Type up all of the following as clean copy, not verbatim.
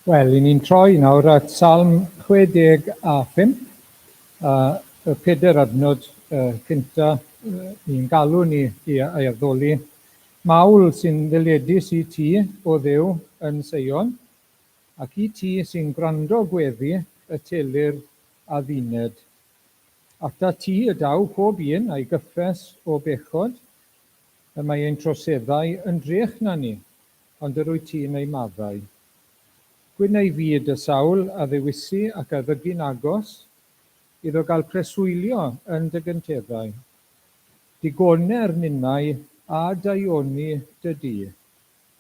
Wel, i ni'n troi nawr at Salm 65, a y peder adnod uh, cynta uh, ni'n galw ni i ei addoli. Mawl sy'n ddyledus i ti, o Dduw, yn Seion, ac i ti sy'n gwrando gweddi y telir adduned. Ata ti y daw pob un a'i gyffes o bechod, y mae ein troseddau yn drech na ni, ond yr wyt ti'n eu maddau. Gwyn ei fyd y sawl a ddewisi ac a ddygi'n agos, iddo gael preswylio yn dy gynteddau. Digoner ninnau a daioni dy dŷ,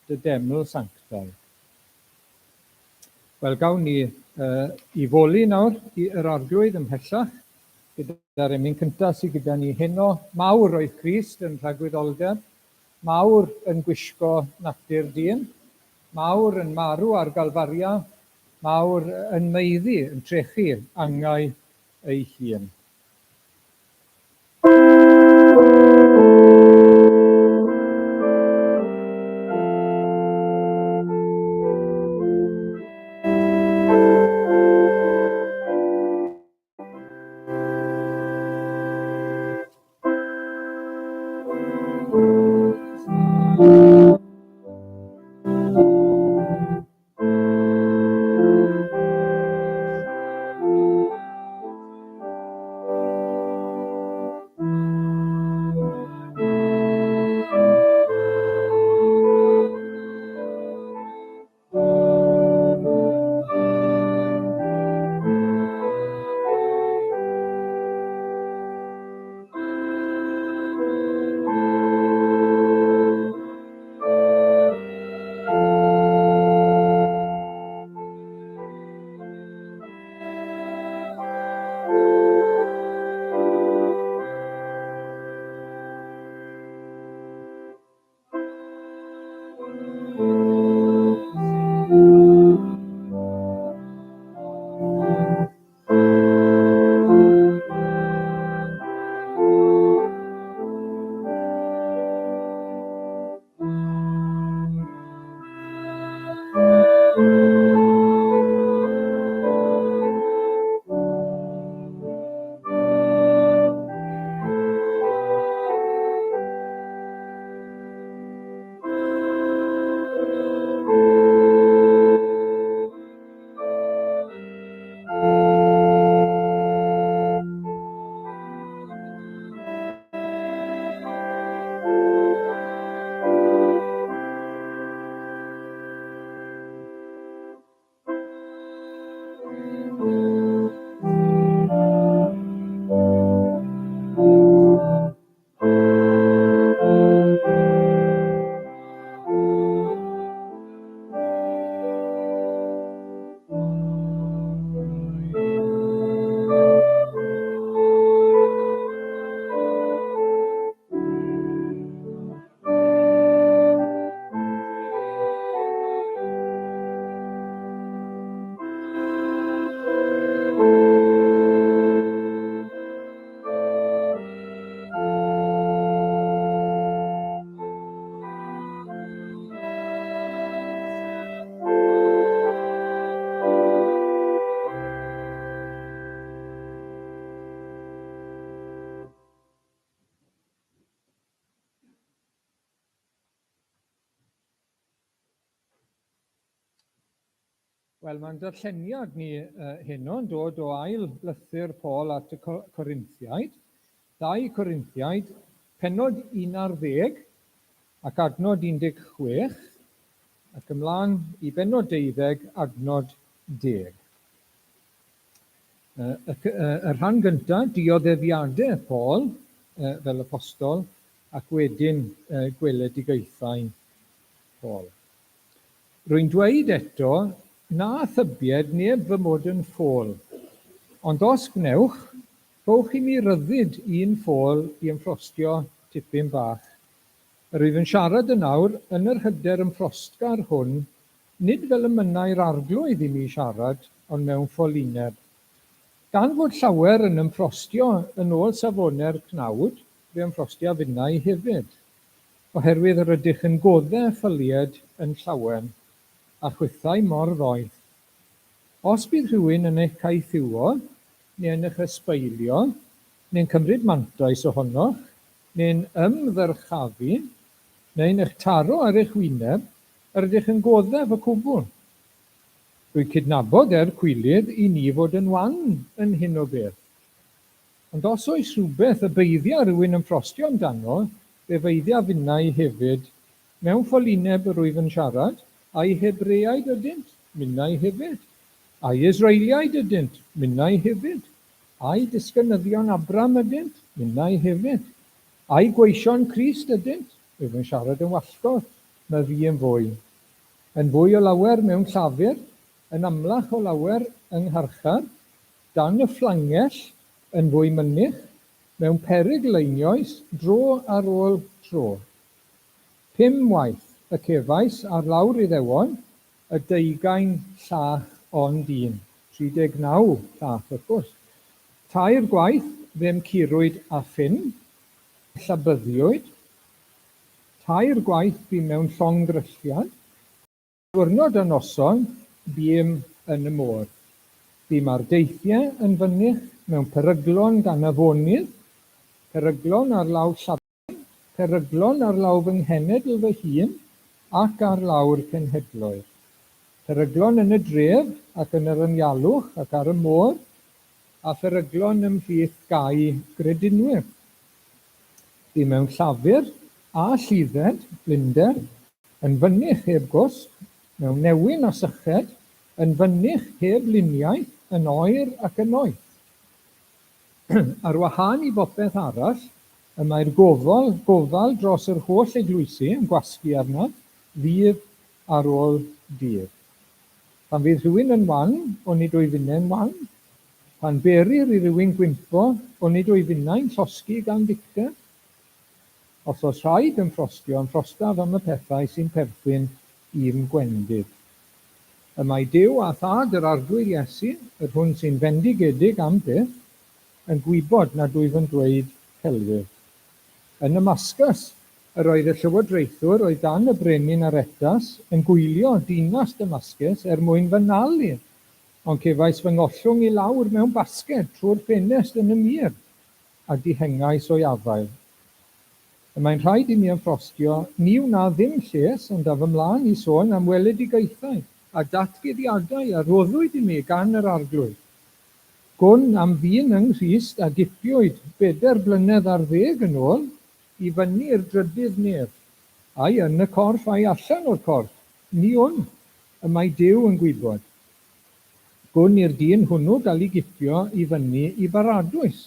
dy deml sanctaidd. Wel, gawn ni uh, i foli nawr i yr Arglwydd ymhellach, gyda'r emyn cyntaf sydd gyda ni heno. Mawr oedd Crist yn rhagwyddoldeb, Mawr yn gwisgo natur dyn, mawr yn marw ar Galfaria, mawr yn maeddu, yn trechu angau ei hun. Wel, mae'n darlleniad ni uh, heno yn dod o ail lythyr Paul at y Corinthiaid. 2 Corinthiaid, penod 11 ac adnod 16, ac ymlaen i benod 12, adnod 10. Y, y, y rhan gyntaf, dioddefiadau Paul fel apostol, ac wedyn gweledigaethau Paul. Rwy'n dweud eto na thybied neb fy mod yn ffôl, ond os gwnewch, rhowch i mi ryddid un ffôl i ymffrostio tipyn bach. Yr wyf yn siarad yn awr yn yr hyder ymffrostgar hwn, nid fel y mynnai'r Arglwydd i mi siarad, ond mewn ffolineb. Gan fod llawer yn ymffrostio yn ôl safonau'r cnawd, fe ymffrostiaf finnau hefyd. Oherwydd yr ydych yn godde ffylied yn llawen, a chwithau mor ddoeth. Os bydd rhywun yn eich caethiwo, neu yn eich ysbeilio, neu'n cymryd mantais ohonoch, neu'n ymddyrchafu, neu'n eich taro ar eich wyneb, yr ydych yn goddef y cwbl. Rwy'n cydnabod er cwilydd i ni fod yn wan yn hyn o beth. Ond os oes rhywbeth y beiddia rhywun yn ffrostio amdano, fe feiddia finnau hefyd. Mewn ffolineb yr wyf yn siarad, ai Hebreaid ydynt? Minnau hefyd. Ai Israeliaid ydynt? Minnau hefyd. Ai disgynyddion Abram ydynt? Minnau hefyd. Ai gweision Crist ydynt? Rwyf yn siarad yn wallgof, mae fi yn fwy. Yn fwy o lawer mewn llafur, yn amlach o lawer yng ngharchar, dan y fflangell, yn fwy mynych, mewn perygl einioes, dro ar ôl tro. Pum waith y cefais ar lawr Iddewon, y deugain llach ond un, 39 llach wrth gwrs. Tair gwaith fe'm curwyd â ffyn, llabyddiwyd. Tair gwaith bûm mewn llongddrylliad. Diwrnod a noson bûm yn y môr. Bûm ar deithiau yn fynych, mewn peryglon gan afonydd, peryglon ar law Llabyn, peryglon ar law fy nghenedl fy hun ac ar law'r cenhedloedd. Peryglon yn y dref ac yn yr anialwch ac ar y môr, a pheryglon ymhlith gau gredinwyr. Bu mewn llafur a lludded, blinder, yn fynych heb gwsg, mewn newyn a syched, yn fynych heb luniaeth, yn oer ac yn noeth. Ar wahân i bopeth arall, y mae'r gofal, gofal dros yr holl eglwysi yn gwasgu arnaf, ddydd ar ôl dydd. Pan fydd rhywun yn wan, onid wyf finne'n wan? Pan berir i rywun gwympo, onid wyf finnau'n llosgi gan ddicter? Os oes rhaid ymffrostio, ymffrostaf am y pethau sy'n perthyn i'm gwendid. Y mae Duw a Thad yr Arglwydd Iesu, yr hwn sy'n fendigedig am byth, yn gwybod nad wyf yn dweud celwydd. Yn Namascus, yr oedd y llywodraethwr oedd dan y brenin Aretas yn gwylio dinas Damascus er mwyn fy nal i, ond cefais fy ngollwng i lawr mewn basged trwy'r ffenest yn y mur, a dihengais o'i afael. Y mae'n rhaid i mi ymffrostio, ni wna ddim lles, ond af ymlaen i sôn am weledigaethau a datguddiadau a roddwyd i mi gan yr Arglwydd. Gwn am ddyn yng Nghrist a gipiwyd bedair blynedd ar ddeg yn ôl i fyny i'r drydydd nef. Ai yn y corff ai allan o'r corff, ni wn, y mae Duw yn gwybod. Gwn i'r dyn hwnnw gael ei gipio i fyny i baradwys.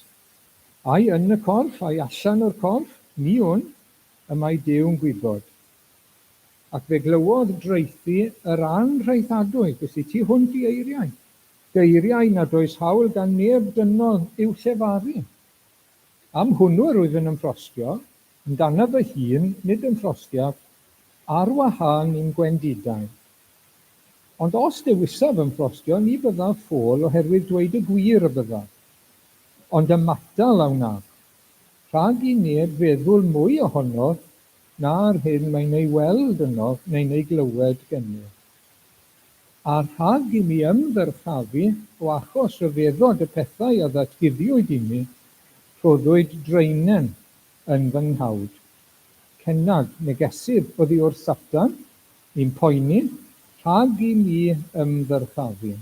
Ai yn y corff, ai allan o'r corff, ni wn, y mae Duw'n gwybod. Ac fe glywodd draethu yr anrhaethadwy, felly tu hwnt i eiriau, geiriau nad oes hawl gan neb dynol i'w llefaru. Am hwnnw yr wyf yn ymffrostio, amdanaf fy hun, nid ymffrostiaf, ar wahân i'm gwendidau. Ond os dewisaf ymffrostio, ni fyddaf ffôl oherwydd dweud y gwir y byddaf. Ond ymatal a wnaf, rhag i neb feddwl mwy ohonof na'r hyn mae'n ei weld ynof neu'n ei glywed gennyf. A rhag i mi ymddyrchafu o achos rhyfeddod y pethau a ddatguddiwyd i mi, rhoddwyd draenen yn fy nghawd. Cennad, negesydd oddi wrth Satan, i'm poeni, rhag i mi ymddyrchafu.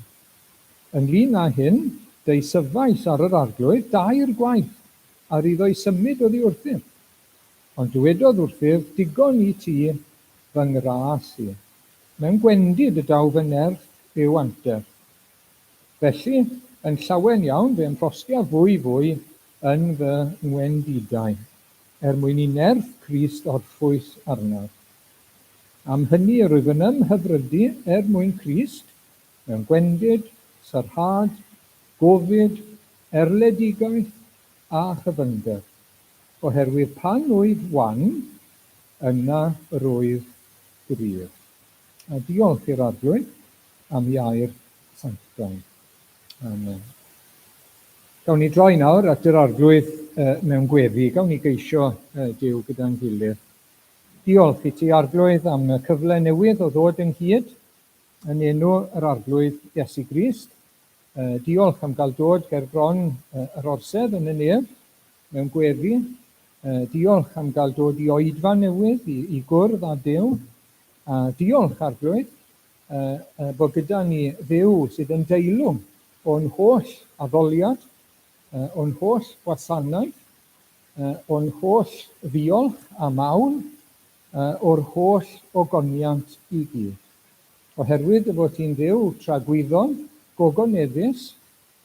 Ynglŷn â hyn, deisyfais ar yr Arglwydd dair gwaith, ar iddo'i symud oddi wrthyf. Ond dywedodd wrthyf, Digon i ti fy ngras i. Mewn gwendid y daw fy nerth i'w anterth. Felly, yn llawen iawn fe ymffrostiaf fwy fwy yn fy ngwendidau, er mwyn i nerth Crist orffwys arnaf. Am hynny yr wyf yn ymhyfrydu er mwyn Crist, mewn gwendid, sarhad, gofid, erledigaeth, a chyfyngder, oherwydd pan wyf wan, yna rwyf gryf. A diolch i'r Arglwydd am ei air sanctaidd. Amen. Gawn ni droi nawr at yr Arglwydd mewn gweddi. Gawn ni geisio Duw gyda'n gilydd. Diolch i ti, Arglwydd, am y cyfle newydd o ddod ynghyd. yn enw yr Arglwydd Iesu Grist. Diolch am gael dod ger bron yr orsedd yn y nef mewn gweddi. Diolch am gael dod i oedfa newydd, i, i gwrdd â Duw. A diolch, Arglwydd, bod gyda ni Dduw sydd yn deilwng o'n holl addoliad, o'n holl wasanaeth, o'n holl ddiolch a mawl, o'r holl ogoniant i gyd. Oherwydd dy fod ti'n Dduw tragwyddol, gogoneddus,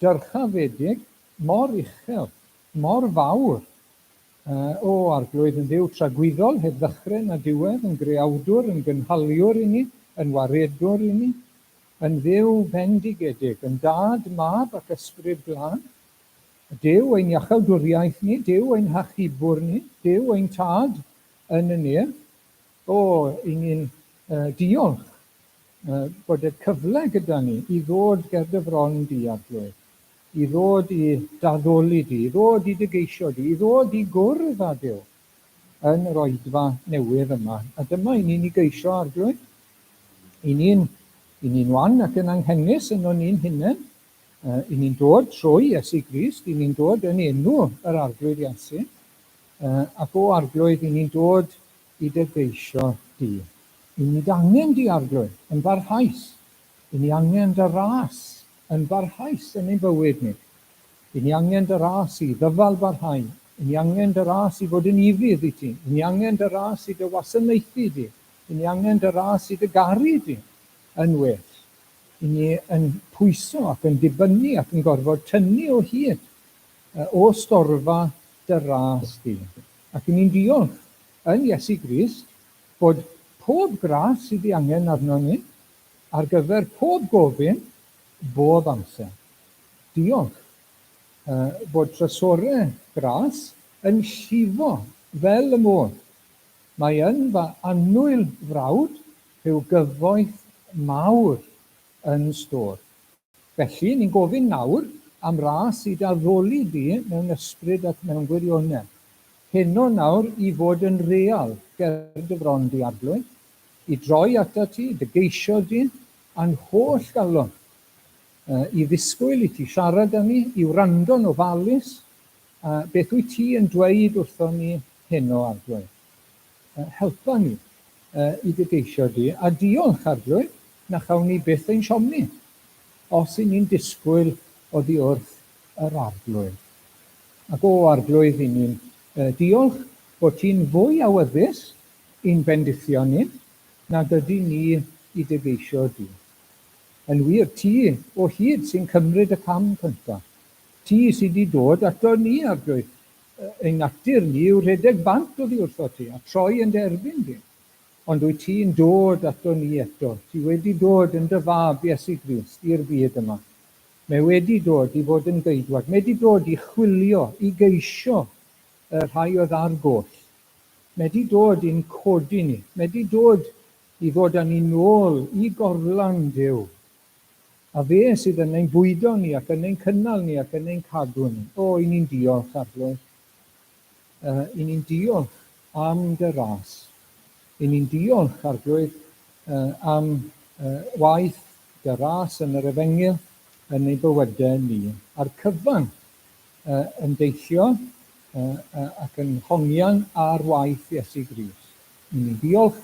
dyrchafedig, mor uchel, mor fawr, o Arglwydd, yn Dduw tragwyddol, heb ddechrau na diwedd, yn greawdwr, yn gynhaliwr i ni, yn waredwr i ni, yn Dduw bendigedig, yn Dad, Mab ac Ysbryd Glân, Duw ein iachawdwriaeth ni, Duw ein hachubwr ni, Duw ein Tad yn y nef. O, i ni'n diolch bod y cyfle gyda ni i ddod ger dy fron di, Arglwydd, i ddod i d'addoli di, i ddod i dy geisio di, i ddod i gwrdd â Duw yn yr oedfa newydd yma. A dyma i ni'n ei geisio, Arglwydd. I ni'n i ni'n wan ac yn anghenus yno ni'n hunain. I ni'n dod trwy Iesu Grist, i ni'n dod yn enw yr Arglwydd Iesu. Ac o Arglwydd, i ni'n dod i dy geisio di. I ni d'angen di, Arglwydd, yn barhaus. I ni angen dy ras yn barhaus yn ein bywyd ni. I ni angen dy ras i ddyfal barhau. I ni angen dy ras i fod yn ufudd i ti. I ni angen dy ras i dy wasanaethu di. I ni angen dy ras i dy garu di yn well. I ni yn pwyso ac yn dibynnu ac yn gorfod tynnu o hyd o storfa dy ras di. Ac i ni'n diolch yn Iesu Grist bod pob gras sydd ei angen arnon ni ar gyfer pob gofyn bob amser. Diolch bod trysorau gras yn llifo fel y môr. Mae yn fy annwyl frawd rhyw gyfoeth mawr yn stôr. Felly, ni'n gofyn nawr am ras i d'addoli di mewn ysbryd ac mewn gwirionedd. Heno nawr i fod yn real ger dy fron di, Arglwydd, i droi atat ti, dy geisio di, a'n holl galon, i ddisgwyl i ti siarad â ni, i wrando'n ofalus, a beth wyt ti yn dweud wrthon ni heno, Arglwydd. Helpa ni i dy geisio di, a diolch, Arglwydd, na chawn ni byth ein siomi, os y'n ni'n disgwyl oddi wrth yr Arglwydd. Ac o, Arglwydd, y'n ni'n diolch bod ti'n fwy awyddus i'n bendithio ni nag ydy ni i dy geisio di. Yn wir, ti o hyd sy'n cymryd y cam cyntaf. Ti sydd wedi dod ato ni, Arglwydd. Ein natur ni yw rhedeg bant oddi wrtho ti a troi yn dy erbyn di. Ond wyt ti'n dod ato ni eto. Ti wedi dod yn dy fab Iesu Grist i'r byd yma. Mae wedi dod i fod yn geidwad. Mae wedi dod i chwilio, i geisio y rhai oedd ar goll. Mae wedi dod i'n codi ni. Mae wedi dod i ddod â ni nôl i gorlan Duw. A fe sydd yn ein bwydo ni ac yn ein cynnal ni ac yn ein cadw ni. O, i ni'n diolch, Arglwydd. I ni'n diolch am dy ras. I ni'n diolch, Arglwydd, am waith dy ras yn yr Efengyl yn ein bywydau ni, a'r cyfan yn deillio ac yn hongian ar waith Iesu Grist. I ni'n diolch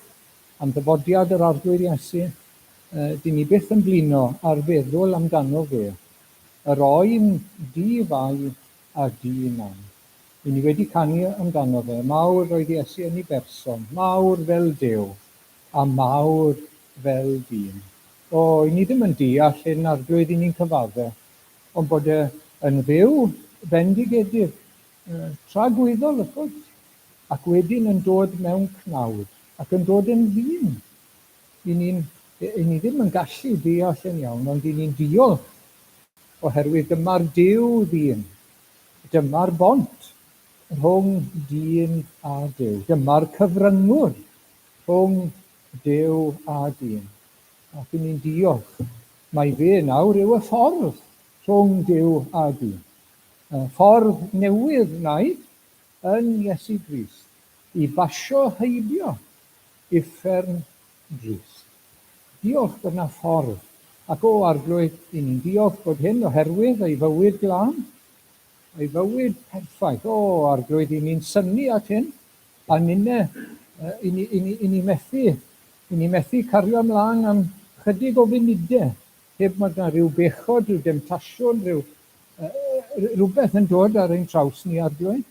am ddyfodiad yr Arglwydd Iesu. Dyn ni byth yn blino ar feddwl amdano fe. Yr oen di-fai a di-nam. I ni wedi canu amdano fe, mawr oedd Iesu yn ei berson, mawr fel Duw, a mawr fel dyn. O, i ni ddim yn deall hyn, Arglwydd, i ni'n cyfadde, ond bod e yn Dduw bendigedig, tragwyddol wrth gwrs, ac wedyn yn dod mewn cnawd, ac yn dod yn ddyn. I ni'n, i ni ddim yn gallu deall yn iawn, ond i ni'n diolch oherwydd dyma'r Duw ddyn, dyma'r bont rhwng dyn a Duw, dyma'r cyfryngwr rhwng Duw a dyn. Ac i ni'n diolch mai fe nawr yw y ffordd rhwng Duw a dyn. Y ffordd newydd wnaed yn Iesu Grist i basio heibio uffern drist. Diolch bod 'na ffordd. Ac o, Arglwydd, i ni'n diolch bod hyn oherwydd ei fywyd glân, ei fywyd perffaith. O, Arglwydd, i ni'n synnu at hyn, a ninne, i ni, i ni, i ni methu, i ni methu cario ymlaen am chydig o funudau, heb mod 'na rhyw bechod, rhyw demtasiwn, rhyw, rhywbeth yn dod ar ein traws ni, Arglwydd.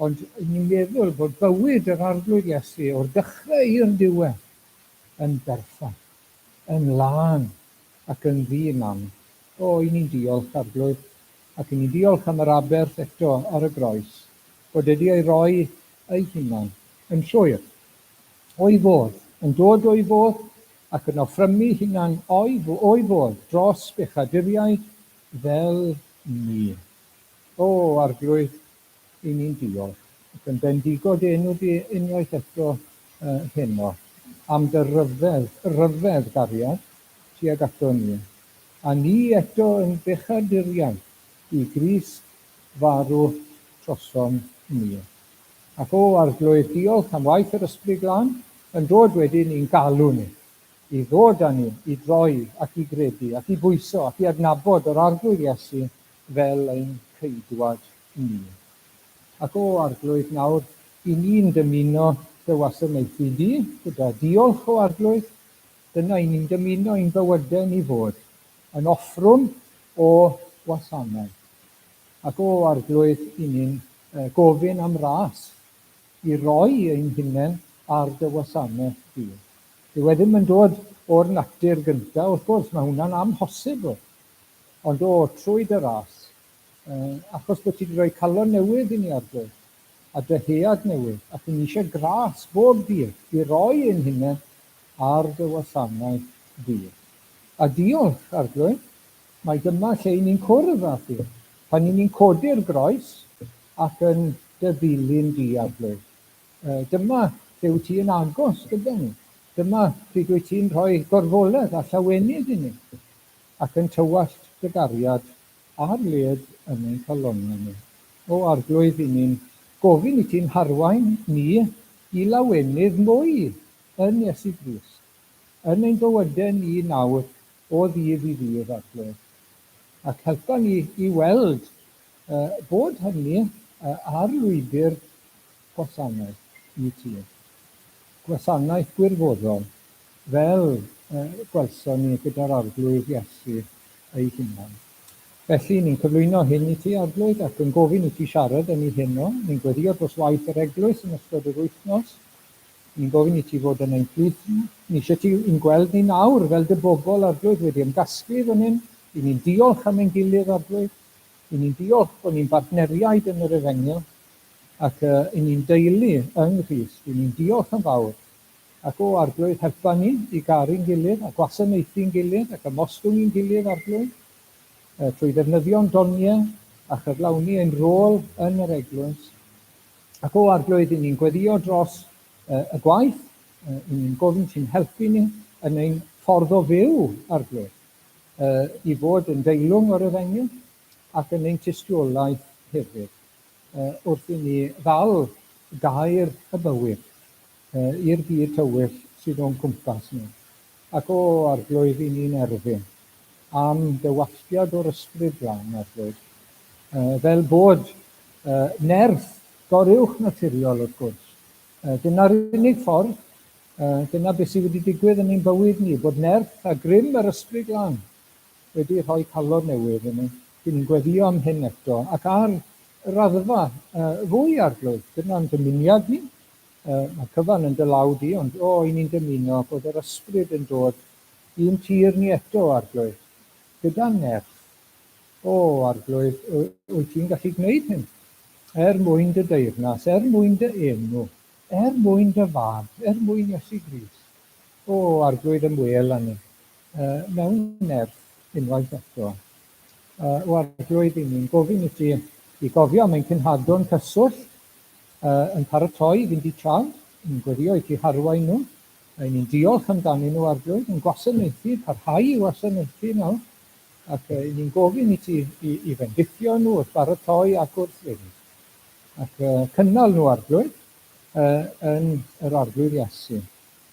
Ond ni'n meddwl bod bywyd yr Arglwydd Iesu o'r dechrau i'r diwedd yn berffaith, yn lân ac yn ddi-nam. O, i ni'n diolch, Arglwydd, ac i ni'n diolch am yr aberth eto ar y groes, bod wedi ei roi ei hunan yn llwyr o'i fodd, yn dod o'i fodd ac yn offrymu hunan o'i, o'i fodd dros bechaduriaid fel ni. O, Arglwydd, i ni'n diolch, ac yn bendigo dy enw di unwaith eto heno, am dy ryfedd, ryfedd gariad tuag ato ni, a ni eto yn bechaduriaid i Grist farw trosom ni. Ac o, Arglwydd, diolch am waith yr Ysbryd Glân yn dod wedyn i'n galw ni, i ddod â ni i droi ac i gredu ac i bwyso ac i adnabod yr Arglwydd Iesu fel ein Ceidwad ni. Ac o, Arglwydd, nawr i ni'n dymuno dy wasanaethu di, gyda diolch, o Arglwydd, dyna i ni'n dymuno i'n bywydau ni fod, yn offrwm o wasanaeth. Ac o, Arglwydd, i ni'n gofyn am ras i roi ein hunain ar dy wasanaeth di. Dyw e ddim yn dod o'r natur gyntaf, wrth gwrs, mae hwnna'n amhosibl. Ond o, trwy dy ras, achos bod ti wedi rhoi calon newydd i ni, Arglwydd, a dyhead newydd, ac i ni eisiau gras bob dydd i roi ein hunain ar dy wasanaeth di. A diolch, Arglwydd, mai dyma lle i ni'n cwrdd â thi, pan i ni'n codi'r groes ac yn dy ddilyn di, Arglwydd. Dyma lle wyt ti yn agos gyda ni. Dyma pryd wyt ti'n rhoi gorfoledd a llawenydd i ni, ac yn tywallt dy gariad ar led yn ein calonnau ni. O Arglwydd, i ni'n gofyn i ti'n harwain ni i lawenydd mwy yn Iesu Grist, yn ein bywydau ni nawr o ddydd i ddydd, Arglwydd. Ac helpa ni i weld bod hynny ar lwybr gwasanaeth i ti. Gwasanaeth gwirfoddol, fel gwelson ni gyda'r Arglwydd Iesu ei hunan. Felly, ni'n cyflwyno hyn i ti, Arglwydd, ac yn gofyn i ti siarad â ni heno. Ni'n gweddïo dros waith yr eglwys yn ystod yr wythnos. Ni'n gofyn i ti fod yn ein plith ni. Ni eisiau ti i'n gweld ni nawr fel dy bobl, Arglwydd, wedi ymgasglu fan hyn. I ni'n diolch am ein gilydd, Arglwydd. I ni'n diolch bod ni'n bartneriaid yn yr Efengyl ac i ni'n deulu yng Nghrist. I ni'n diolch yn fawr. Ac o, Arglwydd, helpa ni i garu'n gilydd a gwasanaethu'n gilydd ac ymostwng i'n gilydd, Arglwydd, trwy ddefnyddio'n doniau a chyflawni ein rôl yn yr eglwys. Ac o, Arglwydd, i ni'n gweddïo dros y gwaith, i ni'n gofyn ti'n helpu ni yn ein ffordd o fyw, Arglwydd, i fod yn deilwng o'r Efengyl ac yn ein tystiolaeth hefyd, wrth i ni ddal gair y bywyd i'r byd tywyll sydd o'n cwmpas ni. Ac o, Arglwydd, i ni'n erfyn am dy walltiad o'r Ysbryd Glân, Arglwydd, fel bod nerth goruwch naturiol, wrth gwrs. Dyna'r unig ffordd, dyna beth sydd wedi digwydd yn ein bywyd ni, bod nerth a grym yr Ysbryd Glân wedi rhoi calon newydd i ni. Dyn ni'n gweddïo am hyn eto, ac ar raddfa fwy, Arglwydd. Dyna'n dymuniad ni. Mae'r cyfan yn dy law di, ond o, i ni'n dymuno bod yr Ysbryd yn dod i'n tir ni eto, Arglwydd, gyda nerth. O, Arglwydd, wyt ti'n gallu gwneud hyn? Er mwyn dy deyrnas, er mwyn dy enw, er mwyn dy fab, er mwyn Iesu Grist. O, Arglwydd, ymwêl â ni mewn nerth unwaith eto. O, Arglwydd, i ni'n gofyn i ti i gofio am ein cenhadon cyswllt, yn paratoi i fynd i Chad, yn gweddïo i ti harwain nhw. A ni'n diolch amdanyn nhw, Arglwydd, yn gwasanaethu, parhau i wasanaethu nawr, ac uh, ni'n gofyn i ti i, i fendithio nhw wrth baratoi ac wrth fynd. Ac uh, cynnal nhw, Arglwydd, uh, yn yr Arglwydd Iesu.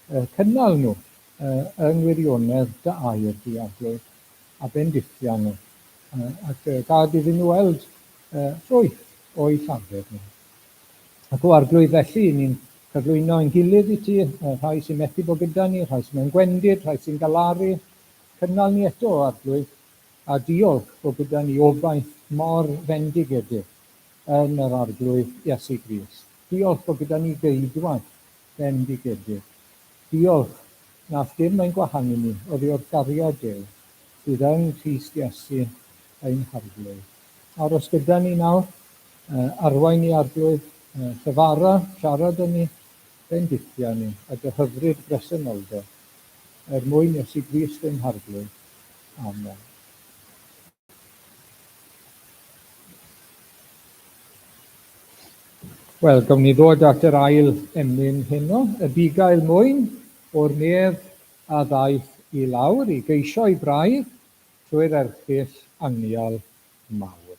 Uh, cynnal nhw. yng ngwirionedd dy air di, Arglwydd, a bendithia nhw, ac gad iddyn nhw weld ffrwyth o'u llafur nhw. Ac o Arglwydd, felly, ni'n cyflwyno ein gilydd i ti, y rhai sy'n methu bod gyda ni, rhai sy'n mewn gwendid, rhai sy'n galaru, cynnal ni eto, o Arglwydd, a diolch bod gyda ni obaith mor fendigedig yn yr Arglwydd Iesu Grist. Diolch bod gyda ni geidwad bendigedig. Diolch nath dim ein gwahanu ni oddi wrth gariad Duw sydd yng Nghrist Iesu ein Harglwydd. Aros gyda ni nawr, arwain ni Arglwydd, llefara, siarad â ni, bendithia ni, a dy hyfryd bresenoldeb, er mwyn Iesu Grist ein Harglwydd. Amen. Wel, gawn ni ddod at yr ail emyn heno, y bugail mwyn o'r nef a ddaeth i lawr i geisio'i braidd trwy'r erchyll anial mawr.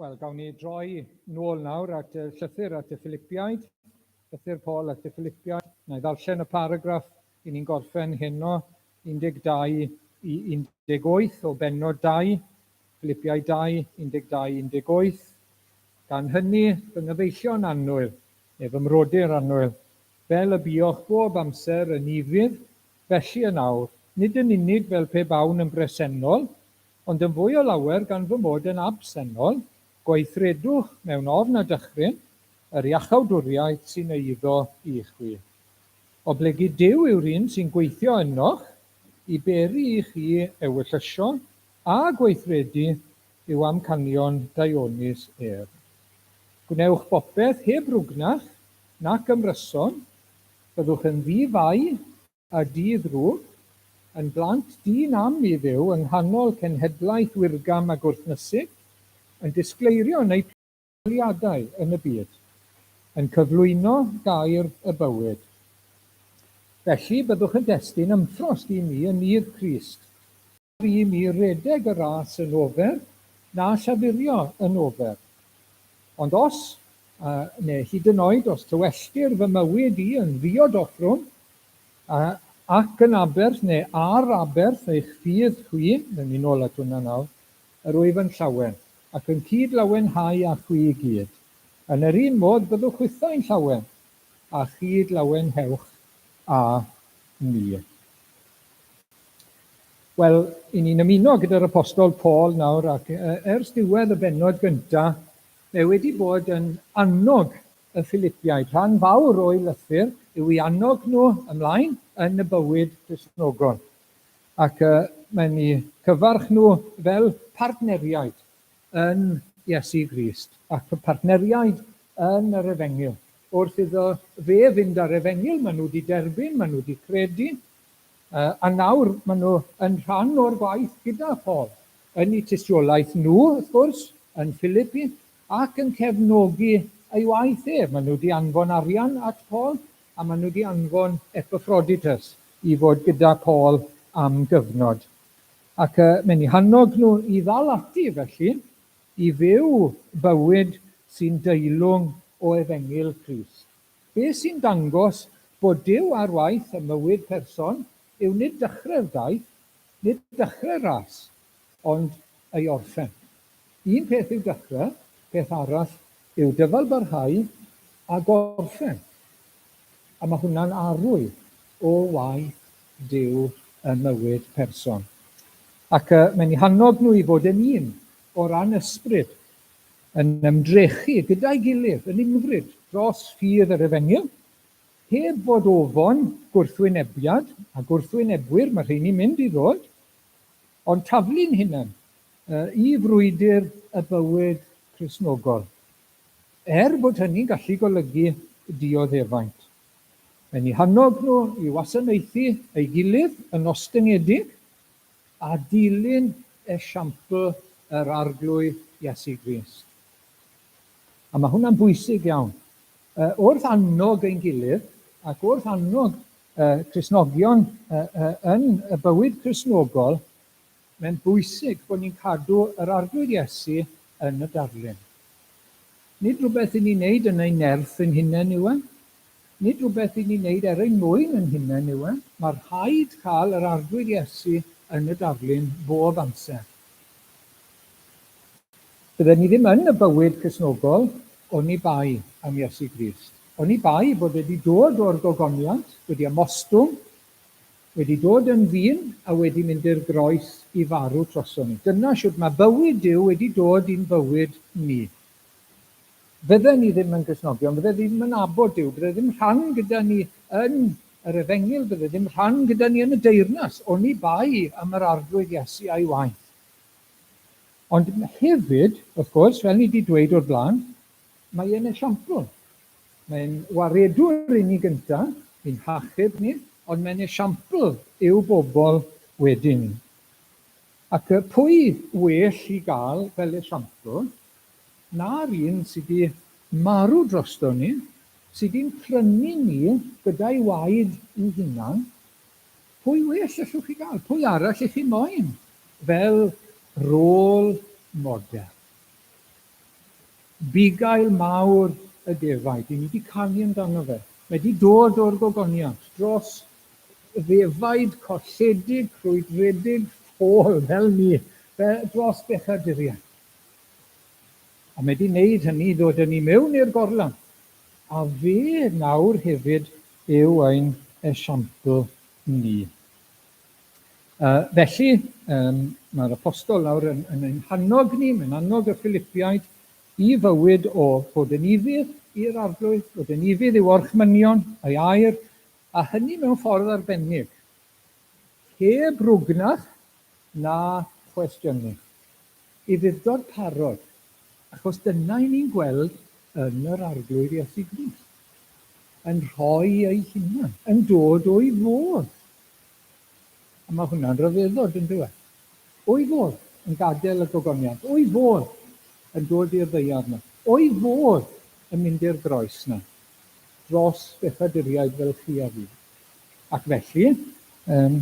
Wel, gawn ni droi nôl nawr at y llythyr at y Philipiaid, llythyr Paul at y Philipiaid. Na i ddarllen y paragraff i ni'n gorffen heno, 12 i 18 o bennod 2, Philipiaid 2, 12, 18. Gan hynny, fy nghyfeillion annwyl, neu fy mrodyr annwyl, fel y buoch bob amser yn ufudd, felly yn awr, nid yn unig fel pe bawn yn bresennol, Ond yn fwy o lawer gan fy mod yn absennol, gweithredwch mewn ofn a dychryn yr iachawdwriaeth sy'n eiddo i chwi. Oblegid Duw yw'r un sy'n gweithio ynoch i beri i chi ewyllysio a gweithredu i'w amcanion daionus ef. Gwnewch bopeth heb rwgnach nac ymryson, Byddwch yn ddi-fai a di-ddrwg, yn blant di-nam i Dduw yng nghanol cenhedlaeth wirgam a gwrthnysig, yn disgleirio yn eu profiadau yn y byd, yn cyflwyno gair y bywyd. Felly, byddwch yn destun ymffrost i mi yn nydd Crist, ar i mi redeg y ras yn ofer, na llafurio yn ofer. Ond os, neu hyd yn oed os tywelltir fy mywyd i yn ddiod offrwm, ac yn aberth neu ar aberth eich ffydd chwi, dden ni nôl at hwnna nawr, Yr wyf yn llawen, ac yn cyd-lawenhau â chwi i gyd. Yn yr un modd byddwch chwithau'n llawen, a chyd-lawenhewch â mi. Wel, i ni'n ymuno gyda'r Apostol Paul nawr, ac ers diwedd y bennod gyntaf, mae wedi bod yn annog y Philipiaid. Rhan fawr o'i lythyr yw i annog nhw ymlaen yn y bywyd Cristnogol. Ac mae'n eu cyfarch nhw fel partneriaid yn Iesu Grist, ac partneriaid yn yr Efengyl. Wrth iddo fe fynd â'r Efengyl, maen nhw wedi derbyn, maen nhw wedi credu, a nawr maen nhw yn rhan o'r gwaith gyda Paul, yn eu tystiolaeth nhw, wrth gwrs, yn Philipi, ac yn cefnogi ei waith ef. Maen nhw wedi anfon arian at Paul, a maen nhw wedi anfon Epaphroditus i fod gyda Paul am gyfnod. Ac mae'n eu hannog nhw i ddal ati, felly, i fyw bywyd sy'n deilwng o Efengyl Crist. Be sy'n dangos bod Duw ar waith ym mywyd person yw nid dechrau'r daith, nid dechrau'r ras, ond ei orffen. Un peth yw dechrau, peth arall yw dyfalbarhau a gorffen. A mae hwnna'n arwydd o waith Duw ym mywyd person. Ac mae'n eu hannog nhw i fod yn un o ran ysbryd, yn ymdrechu gyda'i gilydd yn unfryd dros ffydd yr Efengyl, heb fod ofon gwrthwynebiad, a gwrthwynebwyr, mae rheini'n mynd i ddod, ond taflu'n hunain i frwydr y bywyd Cristnogol, er bod hynny'n gallu golygu dioddefaint. Mae'n eu hannog nhw i wasanaethu ei gilydd yn ostyngedig a dilyn esiampl yr Arglwydd Iesu Grist. A mae hwnna'n bwysig iawn. Wrth annog ein gilydd ac wrth annog Cristnogion yn y bywyd Cristnogol, Mae'n bwysig bod ni'n cadw yr Arglwydd Iesu yn y darlun. Nid rhywbeth i ni'n neud yn ein nerth ein hunain yw e. Nid rhywbeth i ni'n neud er ein mwyn ein hunain yw e. Mae rhaid cael yr Arglwydd Iesu yn y darlun bob amser. Bydden ni ddim yn y bywyd Cristnogol oni bai am Iesu Grist. Oni bai bod e wedi dod o'r gogoniant, wedi ymostwng, Wedi dod yn ddyn a wedi mynd i'r groes i farw troson ni. Dyna shwt mae bywyd Duw wedi dod i'n bywyd ni. Fydden ni ddim yn Gristnogion, fydde ddim yn nabod Duw, bydde ddim rhan gyda ni yn yr Efengyl, bydde ddim rhan gyda ni yn y deyrnas, oni bai am yr Arglwydd Iesu a'i waith. Ond hefyd, wrth gwrs, fel ni wedi dweud o'r blaen, mae e'n esiampl. Mae'n waredwr i ni gyntaf, i'n hachub ni, ond mae'n esiampl i'w bobl wedyn. Ac pwy well i gael fel esiampl na'r un sydd wedi marw drosto ni, sydd wedi'n prynu ni gyda'i waed ei hunan? Pwy well allwch chi gael? Pwy arall i chi moyn fel rôl model? Bugail mawr y defaid. Ry'n ni 'di canu amdano fe. Mae 'di dod o'r gogoniant dros ddefaid colledig, crwydredig, ffôl, fel ni, fe, dros bechaduriaid. A mae 'di wneud hynny i ddod â ni mewn i'r gorlan. A fe nawr hefyd yw ein esiampl ni. Felly, mae'r apostol nawr yn, yn ein hannog ni, mae'n annog y Philipiaid i fywyd o fod yn ufudd i'r Arglwydd, fod yn ufudd i'w orchmynion, a'i air, a hynny mewn ffordd arbennig, heb rwgnach na chwestiynu. Ufudd-dod parod, achos dyna i ni'n gweld yn yr Arglwydd Iesu Grist. yn rhoi ei hunan, yn dod o'i fodd. A mae hwnna'n rhyfeddod, yn dyw e? O'i fodd yn gadael y gogoniant, o'i fodd yn dod i'r ddaear 'na, o'i fodd yn mynd i'r groes 'na, dros bechaduriaid fel chi a fi. Ac felly, um,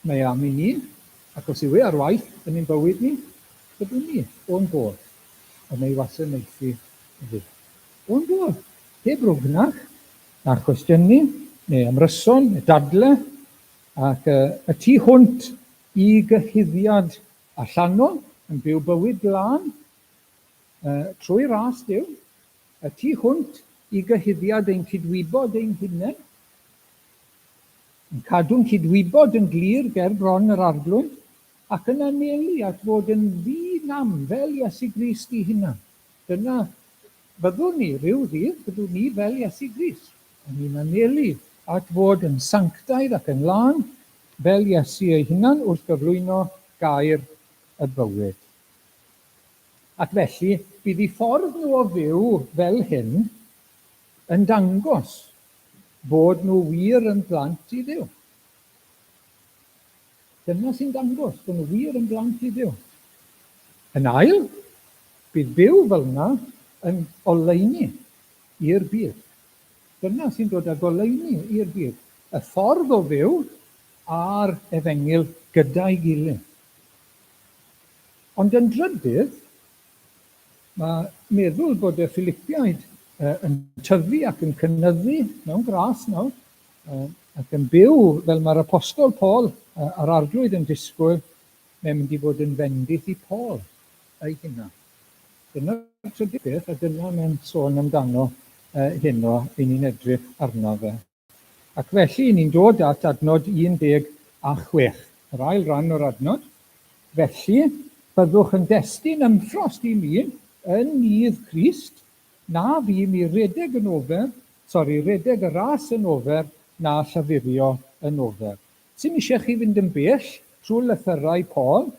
mae am i ni, ac os yw e ar waith yn ein bywyd ni, byddwn ni o'n bodd yn ei wasanaethu fe. O'n bodd, heb rwgnach, na chwestiynu, neu ymryson, neu dadle, ac y tu hwnt i gyhuddiad allanol, yn byw bywyd glân, trwy ras Duw, y tu hwnt i gyhuddiad ein cydwybod ein hunain, yn cadw'n cydwybod yn glir ger bron yr Arglwydd, ac yn anelu at fod yn ddi-nam fel Iesu Grist ei hunan. Dyna fyddwn ni ryw ddydd, byddwn ni fel Iesu Grist. A ni'n anelu at fod yn sanctaidd ac yn lân fel Iesu ei hunan wrth gyflwyno gair y bywyd. Ac felly, bydd eu ffordd nhw o fyw fel hyn yn dangos bod nhw wir yn blant i Dduw. Dyna sy'n dangos bod nhw wir yn blant i Dduw. Yn ail, bydd byw fel yna yn oleuni i'r byd. Dyna sy'n dod â goleuni i'r byd. Y ffordd o fyw a'r efengyl gyda'i gilydd. Ond yn drydydd, mae meddwl bod y Philipiaid yn tyfu ac yn cynyddu mewn gras nawr, ac yn byw fel mae'r Apostol Paul a'r Arglwydd yn disgwyl, mae'n mynd i fod yn fendith i Paul ei hunan. Dyna'r trydydd peth, a dyna mae'n sôn amdano heno i ni'n edrych arno fe. Ac felly, ni'n dod at adnod 16, yr ail ran o'r adnod. Felly, byddwch yn destun ymffrost i mi yn nydd Crist, na fu mi redeg yn ofer, sori, redeg y ras yn ofer, na llafurio yn ofer. Sim eisiau chi fynd yn bell trwy lythyrau Paul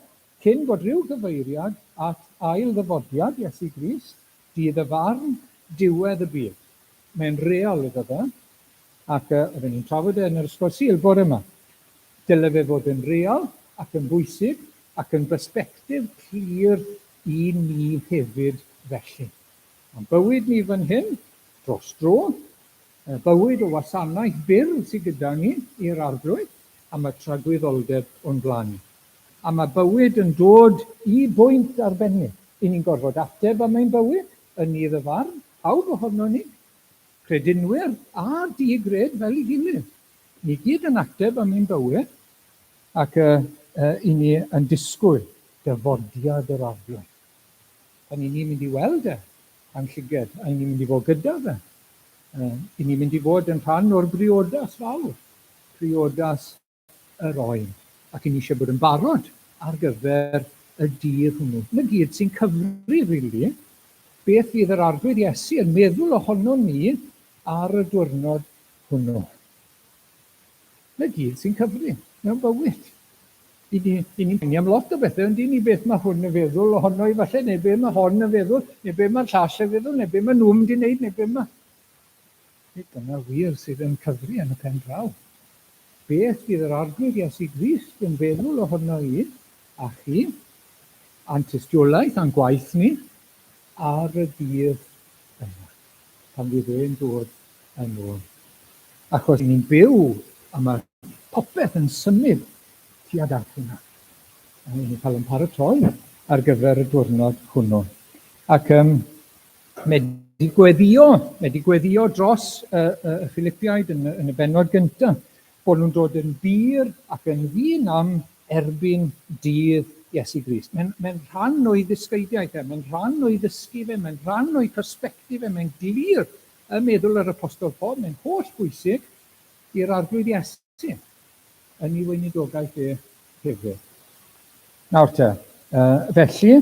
cyn bod rhyw gyfeiriad at ail ddyfodiad Iesu Grist, dydd y farn, diwedd y byd. Mae'n real iddo fe, ac oedden ni'n trafod e yn yr Ysgol Sul bore yma. Dyle fe fod yn real ac yn bwysig ac yn bersbectif clir i ni hefyd felly. Mae'n bywyd ni fan hyn, dros dro, bywyd o wasanaeth byr sydd gyda ni i'r Arglwydd, a mae tragwyddoldeb o'n blaen ni. A mae bywyd yn dod i bwynt arbennig. I ni'n gorfod ateb am ein bywyd yn nydd y farn, pawb ohonon ni, credinwyr a di-gred fel ei gilydd. Ni gyd yn ateb am ein bywyd, ac i ni yn disgwyl dyfodiad yr Arglwydd. Pan i ni'n mynd i weld e a'n llyged, a i ni'n mynd i fod gyda fe. I ni'n mynd i fod yn rhan o'r briodas fawr, priodas yr oen, ac 'y ni eisiau bod yn barod ar gyfer y dydd hwnnw. 'Na gyd sy'n cyfri, rili, beth fydd yr Arglwydd Iesu yn meddwl ohonon ni ar y diwrnod hwnnw. 'Na gyd sy'n cyfri mewn bywyd. I ni, i ni'n poeni am lot o bethau, ond i ni beth mae hwn yn feddwl ohono i falle, neu be mae hon yn feddwl, neu be mae'r llall yn feddwl, neu be mae nhw'n mynd i wneud, neu be mae... Nid dyna wir sydd yn cyfri yn y pen draw. Beth fydd yr Arglwydd Iesu Grist yn feddwl ohono i, a chi, a'n tystiolaeth a'n gwaith ni, ar y dydd yna, pan fydd e'n dod yn ôl? Achos ni'n byw a mae popeth yn symud tuag at hwnna. A ni'n cael ein paratoi ar gyfer y diwrnod hwnnw. Ac um, Mae wedi gweddio, mae wedi gweddio dros y, y, y Philipiaid yn, yn y bennod gyntaf, bod nhw'n dod yn bur ac yn ddyn am erbyn dydd Iesu Grist. Mae'n mae rhan o'i ddysgeidiaeth e, mae'n rhan o'i ddysgu fe, mae'n rhan o'i persbectif e, mae'n glir ym meddwl yr Apostol Paul, mae'n holl bwysig i'r Arglwydd Iesu. Ti, yn ei weinidogaeth e hefyd. Nawr te, felly,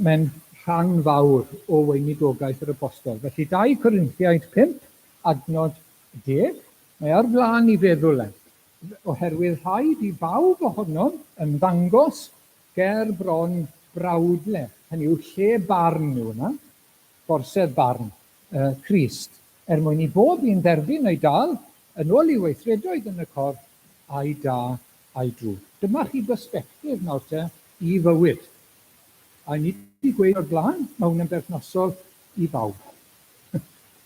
mae'n rhan fawr o weinidogaeth yr apostol. Felly 2 Corinthiaid 5, adnod 10, mae ar flaen i feddwl e, oherwydd rhaid i bawb ohonom ymddangos ger bron brawdle, hynny yw lle barn yw hwnna, gorsedd barn Crist. Er mwyn i bob un dderbyn ei dâl yn ôl ei weithredoedd yn y corff, ai da ai drwg. Dyma chi bersbectif nawr te i fywyd. A ni wedi gweud o'r blaen, mae hwn yn berthnasol i bawb.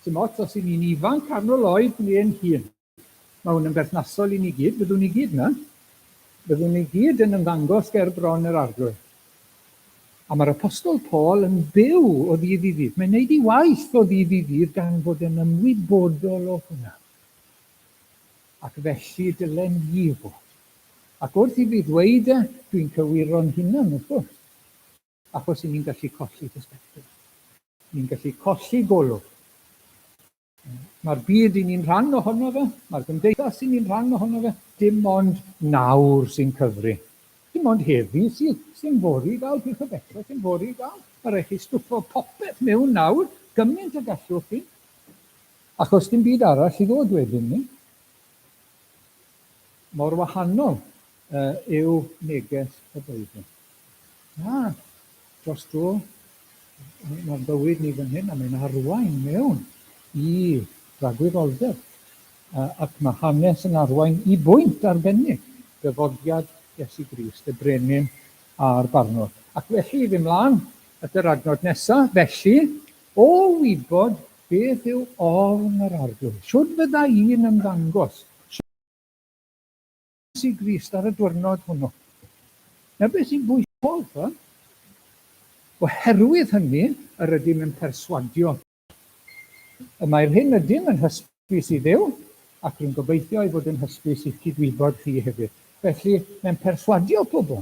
Dim ots os y'n ni'n ifanc, canol oed neu'n hŷn. Mae hwn yn berthnasol i ni gyd, byddwn ni gyd 'na. Byddwn ni gyd yn ymddangos ger bron yr Arglwydd. A mae'r Apostol Paul yn byw o ddydd i ddydd. Mae'n neud ei waith o ddydd i ddydd gan fod yn ymwybodol o hwnna. Ac felly dylen ni fod. Ac wrth i fi ddweud e, dwi'n cywiro'n hunan, wrth gwrs. Achos i ni'n gallu colli perspective. Ni'n gallu colli golwg. Mae'r byd i ni'n rhan ohono fe, mae'r gymdeithas i ni'n rhan ohono fe, dim ond nawr sy'n cyfri. Dim ond heddi sydd, sy'n fory i gael, peth o becso sy'n fory i gael. Mae rhaid chi stwffo popeth mewn nawr, gymaint y gallwch chi. Achos dim byd arall i ddod wedyn ni. Mor wahanol yw neges y Beibl. Na, dros dro, mae'r bywyd ni fan hyn a mae'n arwain mewn i dragwyddoldeb. Ac mae hanes yn arwain i bwynt arbennig, dyfodiad Iesu Grist, y brenin a'r barnwr. Ac felly, i fynd mlaen at yr adnod nesaf, felly, o wybod beth yw ofn yr Arglwydd, shwd fydda i'n ymddangos? Iesu Grist ar y dwyrnod hwnnw. Na beth sy'n bwysig Paul, ch'mod? Oherwydd hynny, yr ydym yn perswadio. Y mae'r hyn ydym yn hysbys i Dduw, ac rwy'n gobeithio ei fod yn hysbys i'ch cydwybod chi hefyd. Felly, mae'n perswadio pobl.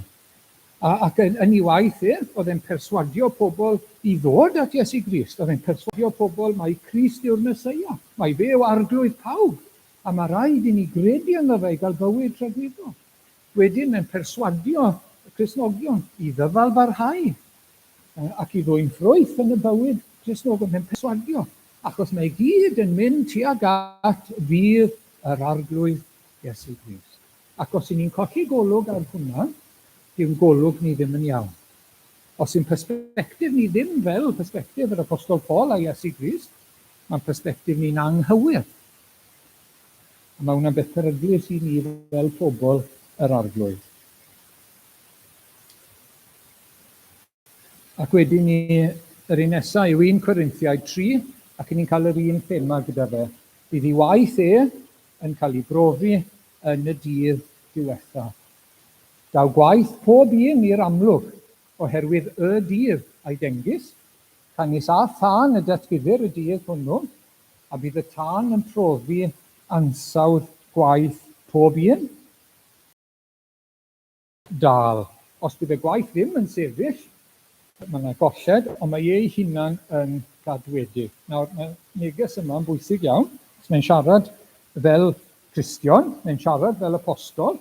A, ac yn, yn ei waith e, oedd e'n perswadio pobl i ddod at Iesu Grist. Oedd e'n perswadio pobl mai Crist yw'r Meseia, mai fe yw arglwydd pawb. A mae rhaid i ni gredu ynddo fe i gael bywyd tragwyddol. Wedyn mae'n perswadio y Cristnogion i ddyfalbarhau ac i ddwyn ffrwyth yn y bywyd Cristnogol. Mae'n perswadio, achos mae i gyd yn mynd tuag at ddydd yr Arglwydd Iesu Grist. Ac os 'y ni'n colli golwg ar hwnna, dyw'n golwg ni ddim yn iawn. Os yw'n persbectif ni ddim fel persbectif yr Apostol Paul a Iesu Grist, mae'n persbectif ni'n anghywir. A mae hwnna'n beth peryglus i ni fel pobl yr Arglwydd. Ac wedyn ni, yr un nesaf yw 1 Corinthiaid 3, ac ni'n cael yr un thema gyda fe. Bydd ei waith e yn cael ei brofi yn y dydd diwethaf. Daw gwaith pob un i'r amlwg, oherwydd y dydd a'i dengys, canys â thân y datguddir y dydd hwnnw, a bydd y tân yn profi ansawdd gwaith pob un. Dal. Os bydd y gwaith ddim yn sefyll, mae yna golled, ond mae ei hunan yn gadwedig. Nawr, mae'r neges yma yn bwysig iawn, achos mae'n siarad fel Cristion, mae'n siarad fel apostol,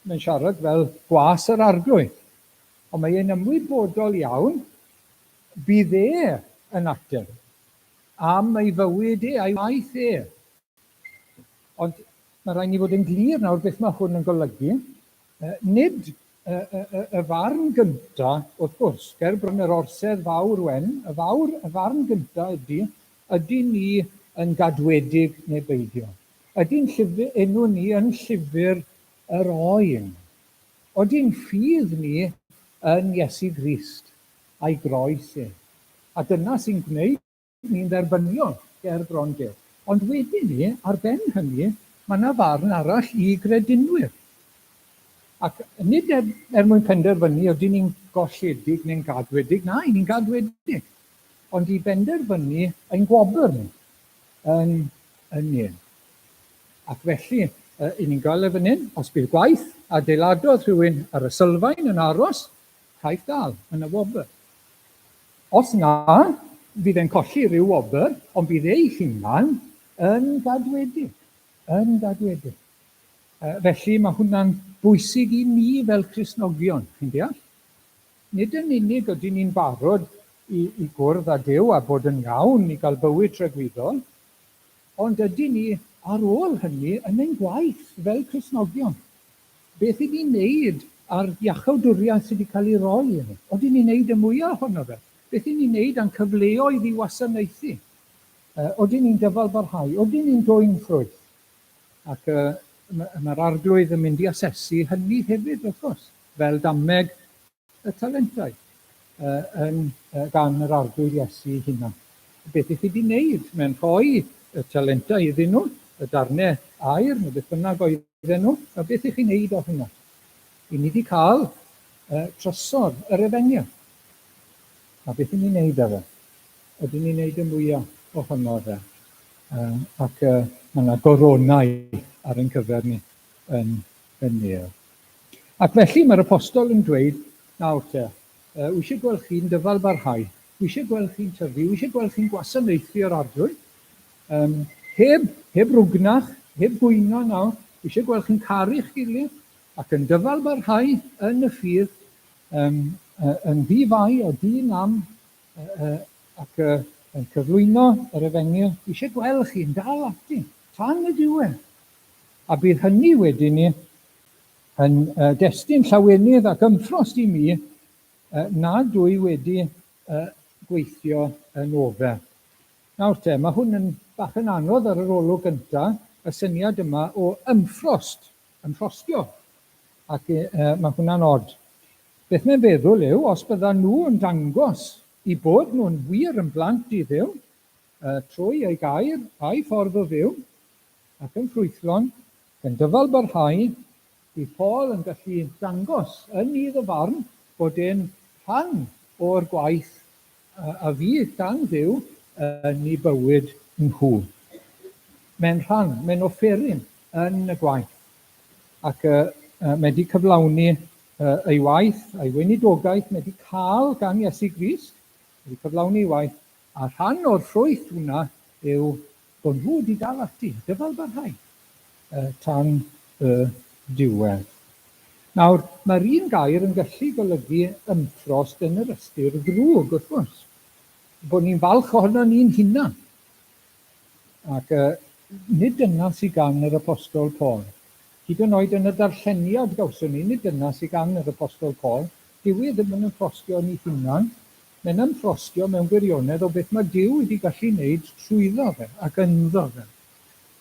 mae'n siarad fel gwas yr Arglwydd. Ond mae e'n ymwybodol iawn, bydd e yn ateb am ei fywyd e, a'i waith e. Ond mae rhaid ni fod yn glir nawr beth mae hwn yn golygu. Nid y, y, y, y farn gynta, wrth gwrs, ger bron yr orsedd fawr wen, y fawr, y farn gynta ydy, ydy ni yn gadwedig neu beidio? Ydy'n llyfr, enw ni yn llyfr yr oen? Ody'n ffydd ni yn Iesu Grist a'i groes e? A dyna sy'n gwneud ni'n dderbyniol ger bron Duw. Ond wedyn 'ny, ar ben hynny, mae 'na farn arall i gredinwyr. Ac nid er, er mwyn penderfynu ydyn ni'n golledig neu'n gadwedig, na, 'y ni'n gadwedig, ond i benderfynu ein gwobr ni yn y nef. Ac felly, 'y ni'n gweld e fan hyn, os bydd gwaith adeiladodd rhywun ar y sylfaen yn aros, caiff dal yn y wobr. Os na, fydd e'n colli rhyw wobr, ond bydd ei hunan yn gadwedig. Yn gadwedig. Felly mae hwnna'n bwysig i ni fel Cristnogion, chi'n deall? Nid yn unig ydyn ni'n barod i, i gwrdd â Duw a bod yn iawn i gael bywyd tragwyddol, ond ydyn ni ar ôl hynny yn ein gwaith fel Cristnogion. Beth i ni'n neud â'r iachawdwriaeth sydd wedi cael ei roi i ni? Odyn ni'n neud y mwyaf ohono fe? Beth i ni'n neud â'n cyfleoedd i wasanaethu? Odyn ni'n dyfal barhau? Odyn ni'n dwyn ffrwyth? Ac mae'r Arglwydd yn mynd i asesu hynny hefyd, wrth gwrs, fel dameg y talentau yn, gan yr Arglwydd Iesu ei hunan. Beth ych chi wedi wneud? Mae'n rhoi y talentau iddyn nhw, y darnau aur neu beth bynnag oedden nhw, a beth ych chi'n wneud o hynna? I ni wedi cael trysor yr efengyl. A beth i ni'n wneud â fe? Ydyn ni'n wneud y mwyaf ohono fe? Ac mae yna goronau ar ein cyfer ni yn y nef. Ac felly mae'r apostol yn dweud, nawr te, wi eisiau gweld chi'n dyfal barhau, wi eisiau gweld chi'n tyfu, wi eisiau gweld chi'n gwasanaethu yr Arglwydd, um, heb, heb rwgnach, heb gwyno nawr, wi eisiau gweld chi'n caru'ch gilydd ac yn dyfal barhau yn y ffydd, um, yn ddi-fai a di-nam, ac yn cyflwyno yr efengyl. Wi eisiau gweld chi'n dal ati tan y diwedd. A bydd hynny wedyn ni yn destun llawenydd ac ymffrost i mi nad dwi wedi gweithio yn ofer. Nawr te, mae hwn yn bach yn anodd ar yr olwg gyntaf, y syniad yma o ymffrost, ymffrostio, ac mae hwnna'n od. Beth mae'n feddwl yw, os byddan nhw yn dangos i bod nhw'n wir yn blant i Dduw, trwy ei gair a'i ffordd o fyw, ac yn ffrwythlon, gan dyfal barhau, bydd Paul yn gallu dangos yn nydd y farn bod e'n rhan o'r gwaith a fydd gan Dduw yn eu bywyd nhw. Mae'n rhan, mae'n offeryn yn y gwaith, ac mae wedi cyflawni ei waith a'i weinidogaeth, mae wedi cael gan Iesu Grist, wedi cyflawni ei waith, a rhan o'r ffrwyth hwnna yw Bod nhw wedi dal ati, dyfalbarhau, tan y diwedd. Nawr, mae'r un gair yn gallu golygu ymffrost yn yr ystyr ddrwg, wrth gwrs. Bod ni'n falch ohono ni'n hunan. Ac nid dyna sydd gan yr Apostol Paul. Hyd yn oed yn y darlleniad gawson ni, nid dyna sydd gan yr Apostol Paul. Dyw e ddim yn ymffrostio yn ei hunan, Mae'n ymffrostio mewn gwirionedd o beth mae Duw wedi gallu wneud trwyddo fe ac ynddo fe.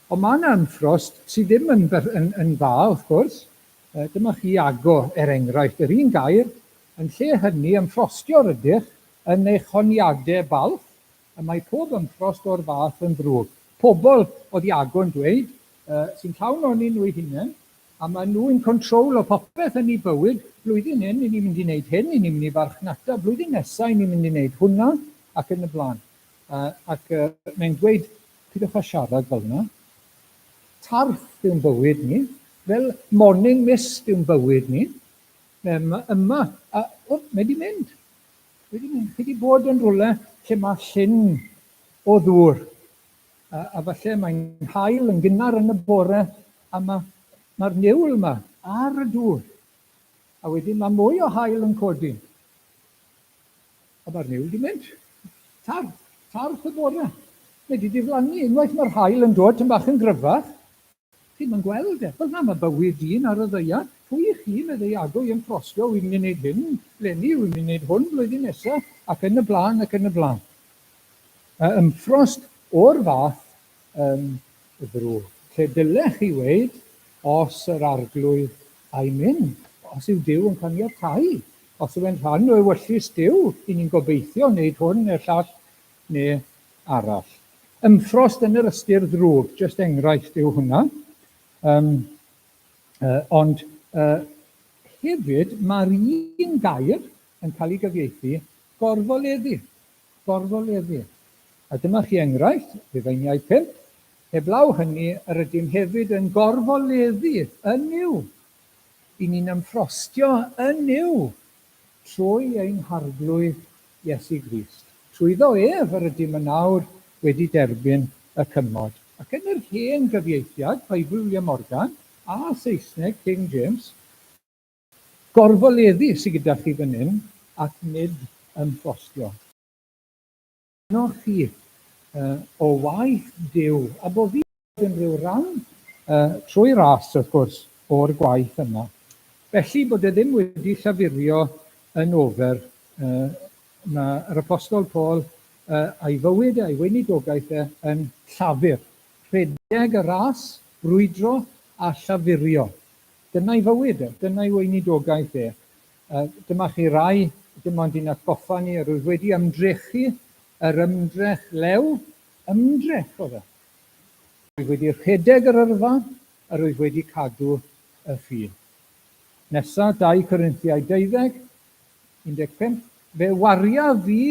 Ond mae yna ymffrost sydd ddim yn, yn, yn dda, wrth gwrs. Dyma chi Iago, er enghraifft, yr un gair, yn lle hynny ymffrostio rydych yn eich honiadau balch, y mae pob ymffrost o'r fath yn ddrwg. Pobl, oedd Iago yn dweud, sy'n llawn ohonyn nhw eu hunain, A maen nhw in control o popeth yn eu bywyd, blwyddyn hyn, 'y ni'n mynd i wneud hyn, 'y ni'n mynd i farchnata, blwyddyn nesa, 'y ni'n mynd i wneud hwnna, ac yn y blaen. Ac mae'n dweud, pidwch â siarad fel yna. Tarth yw'n bywyd ni, fel morning mist yw'n bywyd ni. Yma, a, o, mae wedi mynd. Wedi mynd. Chi wedi bod yn rhywle lle mae llyn o ddŵr. A, a falle mae'n haul yn gynnar yn y bore, a mae'r ma niwl yma ar y dŵr. A wedyn mae mwy o haul yn codi. A mae'r niwl wedi mynd. Tarth, tarth y bore. Mae wedi diflannu. Unwaith mae'r haul yn dod, tyn bach yn gryfach, Chi'm yn gweld e. Fel 'na mae bywyd dyn ar y ddaear. Pwy i chi, meddai Iago, i ymffrostio, wi'n mynd i wneud hyn 'leni, wi'n mynd i wneud hwn blwyddyn nesa, ac yn y blaen, ac yn y blaen. Y ymffrost o'r fath yn ddrwg. Lle dylech chi weud, os yr Arglwydd a'i myn, os yw Duw yn caniatáu, os yw e'n rhan o ewyllys Duw, i ni'n gobeithio wneud hwn neu'r llall neu arall. Ymffrost yn yr ystyr ddrwg, jyst enghraifft yw hwnna. Um, ond hefyd, mae'r un gair yn cael ei gyfieithu gorfoleddu. Gorfoleddu. A dyma chi enghraifft, Rhufeiniaid 5, heblaw hynny, yr ydym hefyd yn gorfoleddu yn Nuw. I ni'n ymffrostio yn Nuw trwy ein Harglwydd Iesu Grist. Trwyddo ef yr ydym yn awr wedi derbyn y cymod. Ac yn yr hen gyfieithiad, Beibl William Morgan, a Saesneg, King James, gorfoleddu sydd gyda chi fan hyn, ac nid ymffrostio. Arnoch chi o waith Duw, a bo fi yn rhyw ran, trwy ras wrth gwrs, o'r gwaith yma. Felly bod e ddim wedi llafurio yn ofer. Mae yr Apostol Paul a'i fywyd a'i weinidogaeth e yn llafur. Rhedeg y ras, brwydro a llafurio. Dyna'i fywyd e, dyna'i weinidogaeth e. Dyma chi rai, dim ond i'n atgoffa ni, yr wyf wedi ymdrechu yr ymdrech lew, ymdrech oedd e. Rwyf wedi rhedeg yr yrfa, yr wyf wedi cadw y ffydd. Nesa, 2 Corinthiaid 12, 15, Fe wariaf fi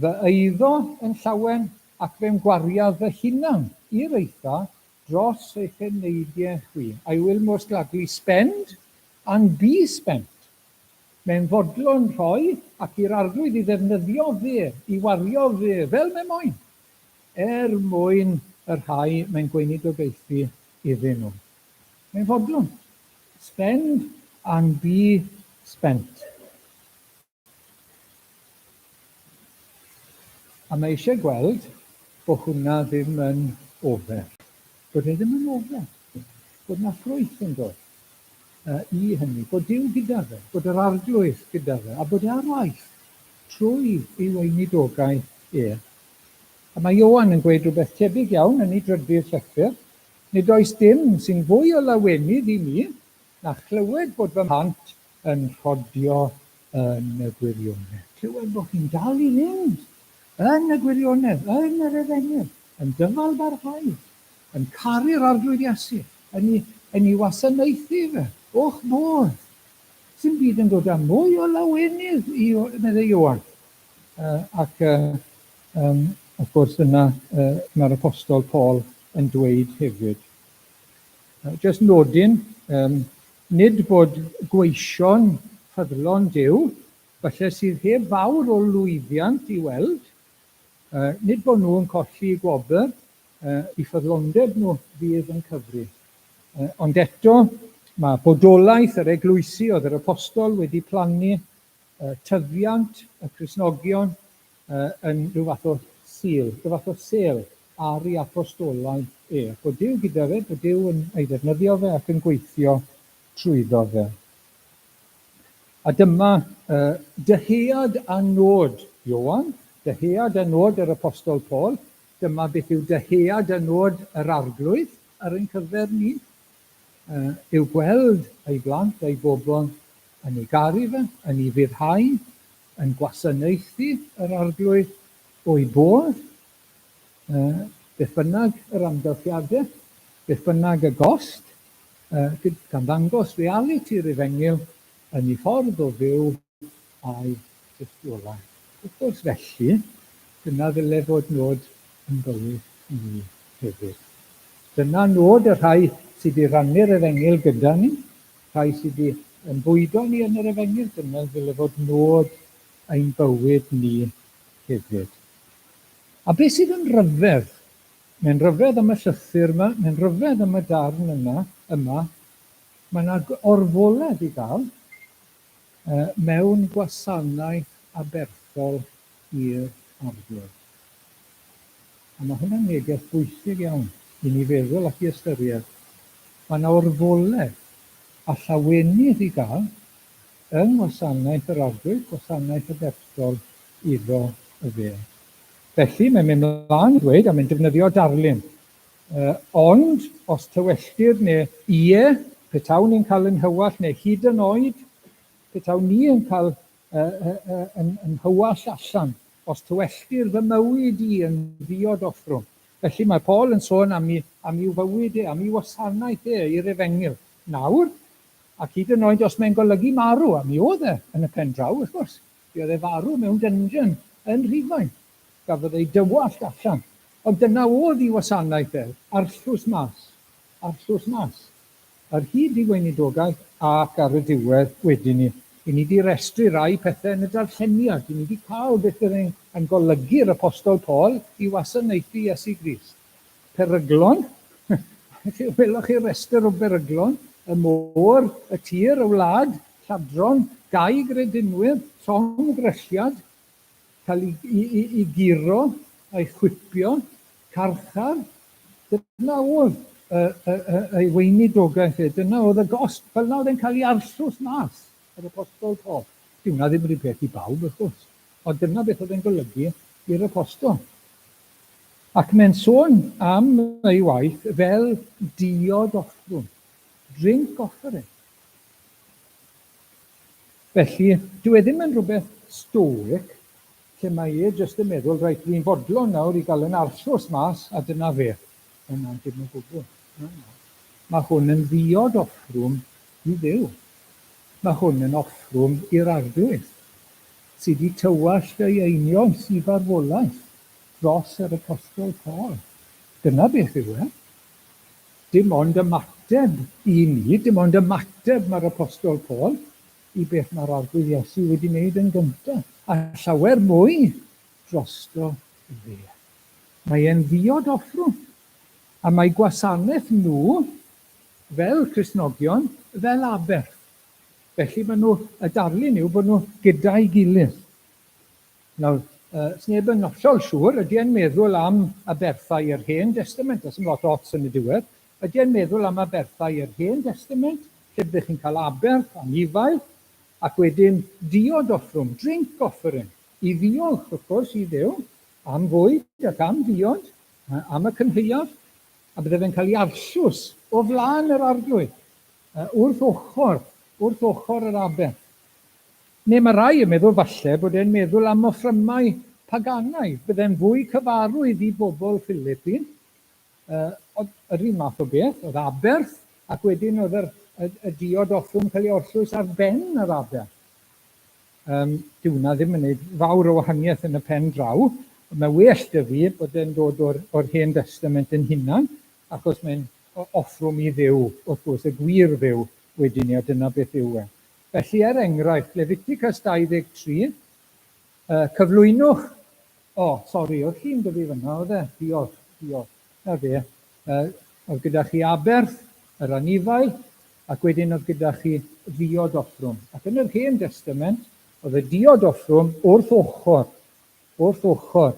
fy eiddo yn llawen ac fe'm gwariaf fy hunan i'r eitha dros eich eneidiau chwi. I will most gladly spend and be spent. Mae'n fodlon rhoi ac i'r Arglwydd i ddefnyddio fe, i wario fe, fel mae moyn, er mwyn y rhai mae'n gweinidogaethu iddyn nhw. Mae'n fodlon. Spend and be spent. A mae eisiau gweld bod hwnna ddim yn ofer. Bod e ddim yn ofer. Bod 'na ffrwyth yn dod i hynny. Bod Duw gyda fe, bod yr Arglwydd gyda fe, a bod e ar waith trwy ei weinidogaeth e. A mae Ioan yn gweud rhywbeth tebyg iawn yn ei drydydd llythyr. Nid oes dim sy'n fwy o lawenydd i mi na chlywed bod fy mhlant yn rhodio yn y gwirionedd. Clywed bod chi'n dal i fynd yn y gwirionedd, yn yr efengyl, yn dyfal barhau, yn caru'r Arglwydd Iesu, yn ei, yn ei wasanaethu fe, o'ch bodd. Sdim byd yn dod â mwy o lawenydd i, meddai Ioan. Ac um, wrth gwrs dyna mae'r apostol Paul yn dweud hefyd. Jyst nodyn, um, nid bod gweision ffyddlon Duw, falle sydd heb fawr o lwyddiant i weld, nid bod nhw'n colli gwobr, i ffyddlondeb nhw fydd yn cyfri. Ond eto, mae bodolaeth yr eglwysi oedd yr apostol wedi plannu, tyfiant y Cristnogion yn rhyw fath o sil, rhyw fath o sêl ar ei apostolaeth e. Bod Duw gyda fe, bod Duw yn ei ddefnyddio fe ac yn gweithio trwyddo fe. A dyma dyhead a nod Ioan, dyhead a nod yr Apostol Paul, dyma beth yw dyhead a nod yr Arglwydd ar ein cyfer ni, yw gweld ei blant a'i bobl yn ei garu fe, yn ei fuddhau, yn gwasanaethu yr Arglwydd o'i bodd, beth bynnag yr amgylchiadau, beth bynnag y gost, gan ddangos realiti'r Efengyl yn ei ffordd o fyw a'i tystiolaeth. Wrth gwrs, felly, dyna ddyle fod nod yn bywyd ni hefyd. Dyna nod y rhai sydd wedi rhannu'r Efengyl gyda ni, rhai sydd wedi yn bwydo ni yn yr Efengyl, dyna ddyle fod nod ein bywyd ni hefyd. A beth sydd yn rhyfedd, mae'n rhyfedd am y llythyr yma, mae'n rhyfedd am y darn yna, yma, mae yna orfoledd i gael mewn gwasanaeth aberthol i'r Arglwydd. A mae hwnna'n neges bwysig iawn i ni feddwl ac i ystyried. Mae yna orfoledd a llawenydd i gael yng ngwasanaeth yr Arglwydd, gwasanaeth aberthol iddo fe. Felly, mae'n mynd mlaen i ddweud, a mae'n defnyddio darlun, ond os tywelltir neu ie, petawn ni'n cael yn nhywallt, neu hyd yn oed petawn ni yn cael yn, yn nhywallt allan, os tywelltir fy mywyd i yn ddiod offrwm. Felly mae Paul yn sôn am i, am i'w fywyd e, am i wasanaeth e i'r efengyl. Nawr, ac hyd yn oed os mae'n golygu marw, a mi oedd e yn y pen draw, wrth gwrs, mi oedd e farw mewn dungeon yn Rhufain. Gafodd ei dywallt allan. Ond dyna oedd ei wasanaeth e, arllwys mas, arllwys mas. Ar hyd ei weinidogaeth ac ar y diwedd wedyn 'ny, 'yn ni 'di restru rai pethe yn y darlleniad, 'yn ni 'di cael beth bydd yn, yn golygu'r Apostol Paul i wasanaethu Iesu Grist. Peryglon, welwch chi restr o beryglon, y môr, y tir, y wlad, lladron, gau gredinwyr, llong ddrylliad, cael ei, ei, ei, ei guro a'i chwipio, carchar. Dyna oedd y, y, y, ei weinidogaeth e, dyna oedd y gost, fel yna oedd e'n cael ei arllwys mas, yr Apostol Paul. Dyw hwnna ddim yr un peth i bawb, wrth gwrs, ond dyna beth oedd e'n golygu i'r apostol. Ac mae'n sôn am ei waith fel diod offrwm, drink offering. Felly, dyw e ddim yn rhywbeth stoic, lle mae e jyst yn meddwl, reit, dwi'n fodlon nawr i gael yn arllwys mas, a dyna fe. O na, dim o gwbl. Na, na. Mae hwn yn ddiod offrwm i Dduw. Mae hwn yn offrwm i'r Arglwydd, sydd wedi tywallt ei einioes i farwolaeth dros yr Apostol Paul. Dyna beth yw e. Dim ond ymateb i ni, dim ond ymateb mae'r Apostol Paul i beth mae'r Arglwydd Iesu wedi wneud yn gyntaf, a llawer mwy drosto fe. Mae e'n ddiod offrwm, a mae gwasanaeth nhw, fel Cristnogion, fel aberth. Felly maen nhw, y darlun yw bod nhw gyda'i gilydd. Nawr, sneb yn hollol siŵr, ydy e'n meddwl am aberthau yr Hen Destament, does dim lot o ots yn y diwedd, ydy e'n meddwl am aberthau yr Hen Destament, lle byddech chi'n cael aberth anifail, ac wedyn diod offrwm, drink offering, i ddiolch, wrth gwrs, i Dduw am fwyd ac am ddiod, am y cynhaeaf, a bydde fe'n cael ei arllwys o flaen yr Arglwydd, wrth ochr, wrth ochr yr aberth. Neu mae rhai yn meddwl falle bod e'n meddwl am offrymau paganaidd, bydde'n fwy cyfarwydd i bobl Philippine. Oedd yr un math o beth, oedd aberth, ac wedyn oedd yr, y, y diod offrwm cael ei orllwys ar ben yr aberth. Dyw hwnna ddim yn gwneud fawr o wahaniaeth yn y pen draw. Mae well 'da fi bod e'n dod o'r, or Hen Destament yn hunan, achos mae'n offrwm i Dduw, wrth gwrs, y gwir Dduw wedyn ni, a dyna beth yw e. Felly, er enghraifft, Lefiticus 23, cyflwynwch... O, sori, oedd llun 'da fi fan'na, oedd e? Diolch, diolch. 'Na fe. Oedd gyda chi aberth, yr anifail, ac wedyn oedd gyda chi ddiod offrwm. Ac yn yr Hen Destament, oedd y diod offrwm wrth ochr, wrth ochr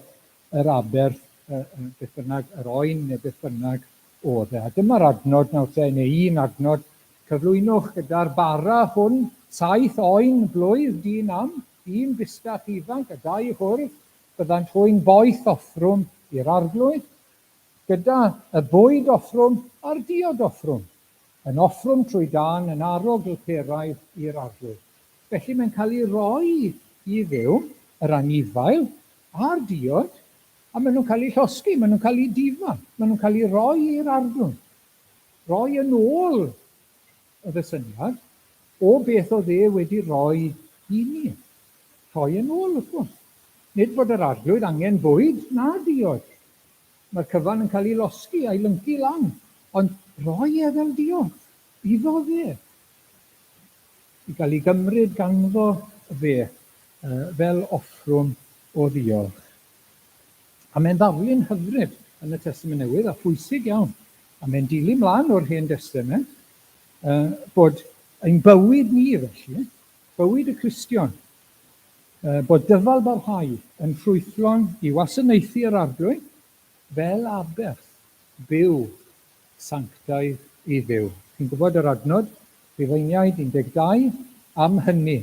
yr aberth, beth bynnag, yr oen neu beth bynnag oedd e. A dyma'r adnod nawr te, neu un adnod, Cyflwynwch gyda'r bara hwn saith oen blwydd dyn am, un bustach ifanc a dau hwrdd, byddant hwy'n boeth offrwm i'r Arglwydd, gyda y bwyd offrwm a'r diod offrwm, yn offrwm trwy dân yn arogl peraidd i'r Arglwydd. Felly mae'n cael ei roi i Dduw, yr anifail a'r diod, a maen nhw'n cael eu llosgi, maen nhw'n cael eu difa, maen nhw'n cael eu rhoi i'r Arglwydd. Rhoi yn ôl oedd y syniad o beth oedd e wedi rhoi i ni. Rhoi yn ôl, wrth gwrs. Nid bod yr Arglwydd angen bwyd na diod. Mae'r cyfan yn cael ei losgi a'i lyncu lan. Ond rhoi e fel diolch iddo fe. I gael ei gymryd ganddo fe fel offrwm o ddiolch. A mae'n ddarlun hyfryd yn y Testament Newydd a phwysig iawn. A mae'n dilyn mlaen o'r Hen Destament bod ein bywyd ni felly, bywyd y Cristion, bod dyfal barhau yn ffrwythlon i wasanaethu yr Arglwydd fel aberth byw sanctaidd i Dduw. Chi'n gwybod yr adnod, Rhufeiniaid 12, am hynny,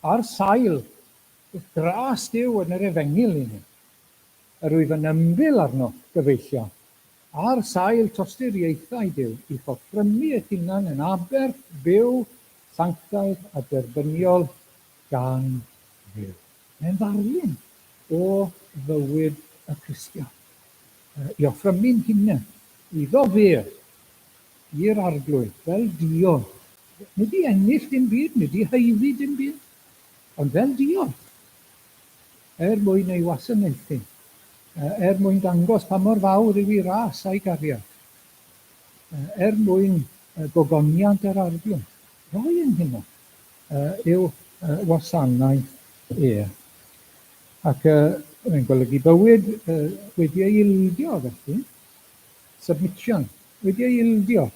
ar sail Gras Duw yn yr Efengyl i ni. Yr wyf yn ymbil arno, gyfeillion, ar sail tosturiaethau Duw, i'ch offrymu eich hunan yn aberth byw, sanctaidd a derbyniol gan Dduw. Mae'n ddarlun o fywyd y Cristion. I offrymu'n hunain iddo fe, i'r Arglwydd, fel diolch. Nid i ennill dim byd, nid i haeddu dim byd, Ond fel diolch, er mwyn ei wasanaethu, er mwyn dangos pa mor fawr yw ei ras a'i gariad, er mwyn gogoniant yr Arglwydd, rhoi ein hunain i'w wasanaeth e. Ac mae'n golygu bywyd wedi ei ildio, felly, submission, wedi ei ildio.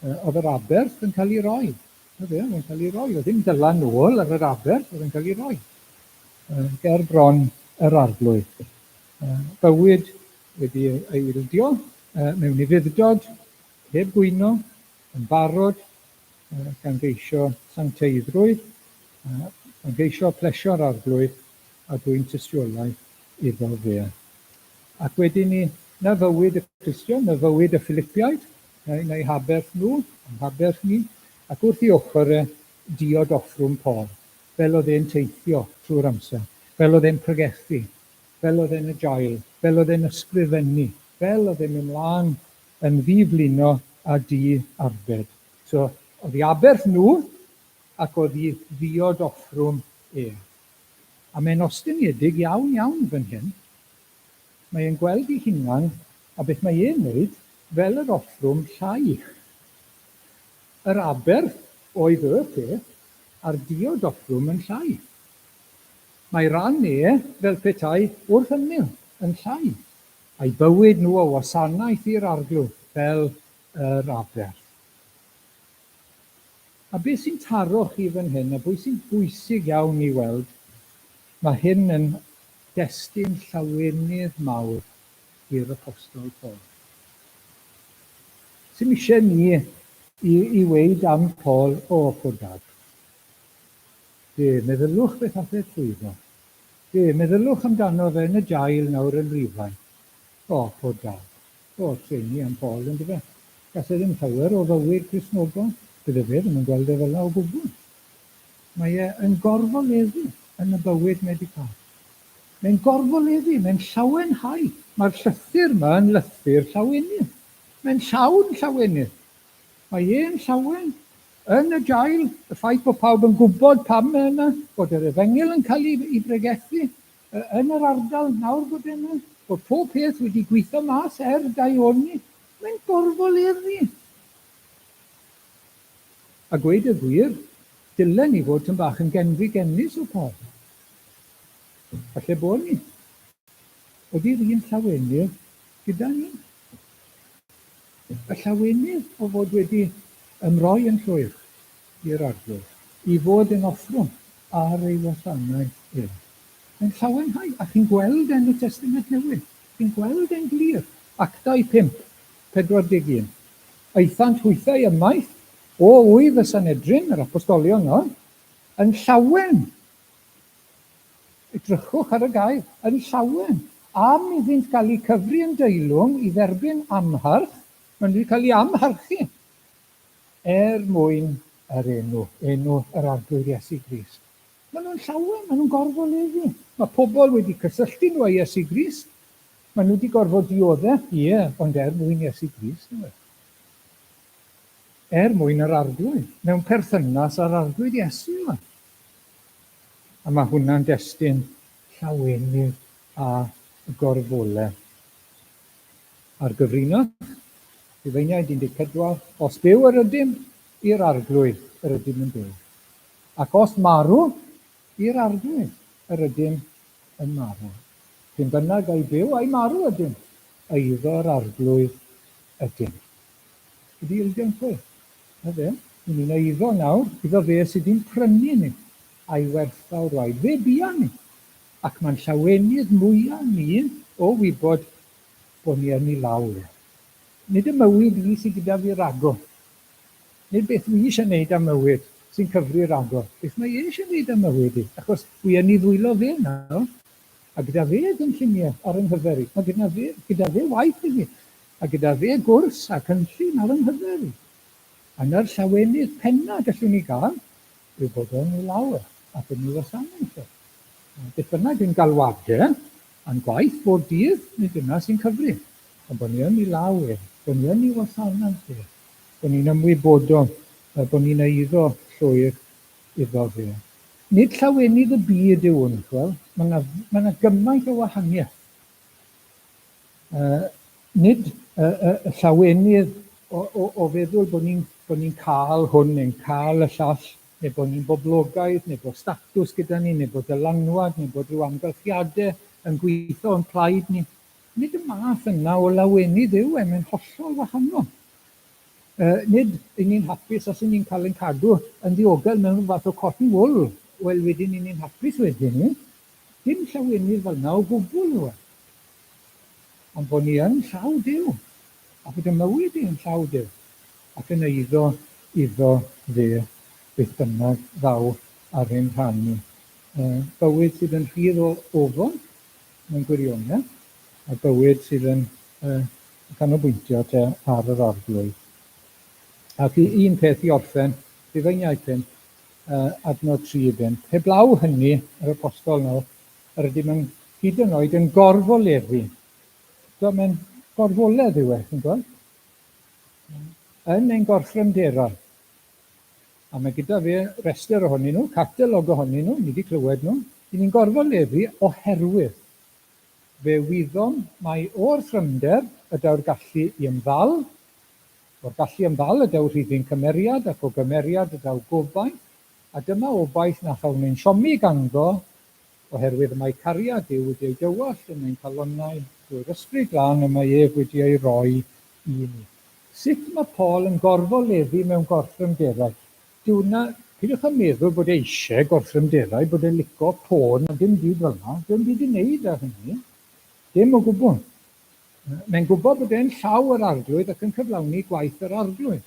Oedd yr aberth yn cael ei roi. Na fe, oedd e'n cael ei roi. Oedd ddim dyla nôl ar yr aberth, oedd e'n cael ei roi. Ger bron yr Arglwydd. Bywyd wedi ei ildio mewn ufudd-dod, heb gwyno, yn barod, gan geisio sancteiddrwydd, gan geisio plesio'r Arglwydd a dwyn tystiolaeth iddo fe. Ac wedyn ni, na fywyd y Cristion, na fywyd y Philipiaid, neu, neu haberth nhw, yn haberth ni, ac wrth i ochr e, diod offrwm Paul, fel oedd e'n teithio trwy'r amser, fel oedd e'n pregethu, fel oedd e'n y jail, fel oedd e'n ysgrifennu, fel oedd e'n mynd mlaen yn ddi-flino a di-arbed. So, oedd i aberth nhw, ac oedd i ddiod offrwm e. A mae'n ostyngedig iawn iawn fan hyn. Mae e'n gweld ei hunan, a beth mae e'n wneud, fel yr offrwm llai. Yr aberth oedd y peth, a'r diod offrwm yn llai. Mae ran e fel petai wrth ymyl, yn llai, a'i bywyd nhw o wasanaeth i'r Arglwydd fel yr aberth. A beth sy'n taro chi fan hyn, a bwy sy'n bwysig iawn i weld, mae hyn yn destun llawenydd mawr i'r Apostol Paul. Sy'm eisiau ni i, i weud am Paul, o, poor dad. Be, meddylwch beth ath e trwyddo. Be, meddylwch amdano fe yn y jail nawr yn Rufain. O, poor dad. O, trueni am Paul, yndyfe? Gall e ddim llawer o fywyd Cristnogol. Bydde fe ddim yn gweld e fel 'na o gwbl. Mae e yn gorfoleddu yn y bywyd mae 'di cael. Mae'n gorfoleddu, mae'n llawenhau. Mae'r llythyr 'ma yn lythyr llawenydd. Mae'n llawn llawenydd. Mae e'n llawen yn y jail, y ffaith bod pawb yn gwybod pam mae yna, bod yr efengyl yn cael ei, ei bregethu yn yr ardal nawr bod e yna, bod pob peth wedi gweithio mas er daioni. Mae'n gorfoleddu. A gweud y gwir, dylen ni fod tyn bach yn genfigennus o Paul. Falle bod ni. Ydy'r un llawenydd gyda ni? Y llawenydd o fod wedi ymroi yn llwyr i'r Arglwydd, i fod yn offrwm ar ei wasanaeth ef. Mae'n llawenhau, a chi'n gweld e'n y Testament Newydd. Chi'n gweld e'n glir. Actau 5, 41. Aethant hwythau ymaith o ŵydd y Sanhedrin, yr apostolion nawr, yn llawen. Edrychwch ar y gair, yn llawen, am iddynt gael eu cyfri yn deilwng i dderbyn amharch, maen nhw wedi cael eu amharchu, er mwyn yr enw, enw yr Arglwydd Iesu Grist. Maen nhw'n llawen, maen nhw'n gorfoleddu. Mae pobl wedi cysylltu nhw â Iesu Grist, maen nhw wedi gorfod dioddef, ie, ond er mwyn Iesu Grist, yw e. Er mwyn yr Arglwydd, mewn perthynas â'r Arglwydd Iesu yw e. A mae hwnna'n destun llawenydd a gorfoledd. A'r gyfrinach, Rhufeiniaid 14, os byw yr ydym, i'r Arglwydd yr ydym yn byw. Ac os marw, i'r Arglwydd yr ydym yn marw. P'un bynnag ai byw ai marw ydym, eiddo'r Arglwydd ydym. Ydy ildio'n llwyr. Na fe, i ni'n eiddo nawr, iddo fe sydd wedi'n prynu ni, a'i werthfawr waed. Fe bia ni, ac mae'n llawenydd mwya ni o wybod bod ni yn ei law e. Nid y mywyd i sydd gyda fi ragor. Nid beth wi eisiau wneud am mywyd sy'n cyfri ragor. Beth mae e eisiau wneud am mywyd i, achos wi yn ei ddwylo fe nawr. A gyda fe gynlluniau ar yng nghyfer i. Mae gyda fe, gyda fe waith i fi. A gyda fe gwrs a cynllun ar yng nghyfer i. A 'na'r llawenydd penna gallwn ni gael yw bod o'n ei law e ac yn ei wasanaeth e. Beth bynnag ein galwadau a'n gwaith bob dydd, nid dyna sy'n cyfri, ond bod ni yn ei law e, bod ni yn ei wasanaeth e, bod ni'n ymwybodol, bod ni'n eiddo llwyr iddo fe. Nid llawenydd y byd yw hwn, chwel. Mae yna ma 'na gymaint o wahaniaeth. Nid y, y, y llawenydd o, o, o feddwl bod ni'n bod ni'n cael hwn neu'n cael y llall, neu bod ni'n boblogaidd, neu bod statws gyda ni, neu bod dylanwad, neu bod rhyw amgylchiadau yn gweithio o'n plaid ni. Nid y math yna o lawenydd yw e, mae'n hollol wahanol. Nid y'n ni'n hapus os y'n ni'n cael ein cadw yn ddiogel mewn rhyw fath o cotton wool, wel wedyn y'n ni'n hapus wedyn ni. Dim llawenydd fel 'na o gwbl yw e. Ond bod ni yn llaw Duw, a bod y mywyd i yn llaw Duw, ac yn eiddo iddo fe beth bynnag ddaw ar ein rhan ni. Bywyd sydd yn rhydd o ofon, mewn gwirionedd, a bywyd sydd yn canolbwyntio te ar yr Arglwydd. Ac un peth i orffen, Rhufeiniaid 5, adnod 3 i 5. Heblaw hynny, yr apostol nawr, yr ydym yn hyd yn oed yn gorfoleddu. Do, mae'n gorfoledd yw e, chi'n gweld? Yn ein gorthrymderau. A mae gyda fi restr ohonyn nhw, catalog ohonyn nhw, ni wedi clywed nhw. I ni'n gorfoleddu oherwydd fe wyddom mai o'r thrymder y daw'r gallu i ymddal, o'r gallu ymddal y daw rhifyn cymeriad, ac o gymeriad y daw gobaith, a dyma obaith na chawn ein siomi ganddo, oherwydd y mae cariad Duw wedi ei dywallt yn ein calonnau drwy'r Ysbryd Glân y mae ef wedi ei roi i ni. Sut mae Paul yn gorfoleddu mewn gorthrymderau? Dyw 'na, peidiwch â meddwl bod e eisiau gorthrymderau, bod e'n lico pôn na dim byd fel 'na. Dim byd i wneud â hynny. Dim o gwbl. Mae'n gwybod bod e'n llaw yr Arglwydd ac yn cyflawni gwaith yr Arglwydd.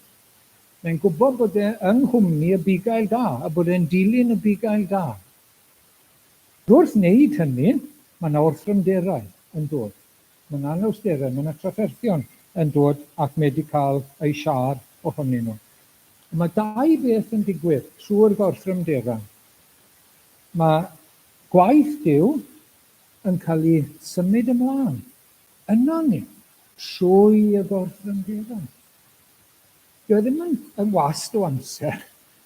Mae'n gwybod bod e yng nghwmni y bugail da a bod e'n dilyn y bugail da. Wrth wneud hynny, mae yna orthrymderau yn dod. Mae yna anawsterau, mae yna trafferthion yn dod ac mae wedi cael ei siâr ohonyn nhw. Ond mae dau beth yn digwydd trwy'r gorthrymderau. Mae gwaith Duw yn cael ei symud ymlaen yno ni trwy y gorthrymderau. Dyw e ddim yn, yn wast o amser.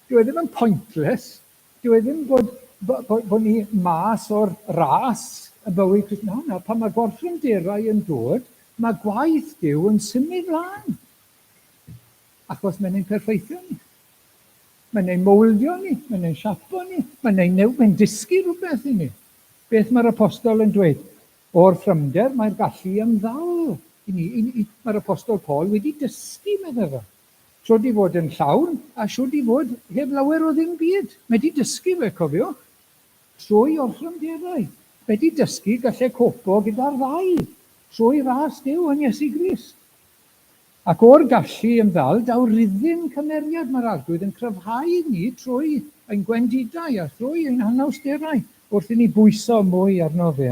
Dyw e ddim yn pointless. Dyw e ddim bod, bod, bod, bod ni mas o'r ras y bywyd Crist. Na, na, pan mae gorthrymderau yn dod, mae gwaith Duw yn symud mlaen. Achos mae'n ein perffeithio ni. Mae'n ein mowldio ni, mae'n ein siapo ni, mae'n ein new, mae'n dysgu rhywbeth i ni. Beth mae'r apostol yn dweud? O'r thrymder mae'r gallu i ymddal i ni. I, i, mae'r apostol Paul wedi dysgu, meddai fe. Shwd i fod yn llawn a shwd i fod heb lawer o ddim byd. Mae wedi dysgu fe, cofiwch, trwy orthrymderau. Mae wedi dysgu gallai copo gyda'r ddau, trwy ras Duw yn Iesu Grist. Ac o'r gallu i ymddal, daw rhyddyn cymeriad mae'r Arglwydd yn cryfhau ni trwy ein gwendidau a thrwy ein hanawsterau wrth i ni bwyso mwy arno fe.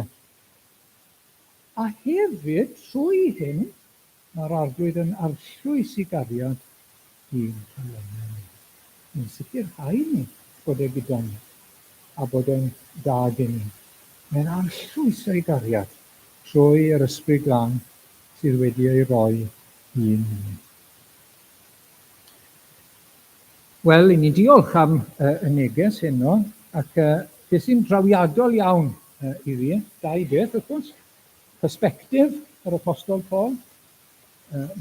A hefyd, trwy hyn, mae'r Arglwydd yn arllwys i gariad i'n calonnau ni. Yn sicrhau ni bod e gyda ni a bod e'n da gen ni. Mae'n arllwys o'i gariad trwy yr Ysbryd Glân sydd wedi ei roi i ni. Wel, i ni diolch am y neges heno, ac beth sy'n drawiadol iawn i fi, dau beth wrth gwrs, persbectif yr Apostol Paul,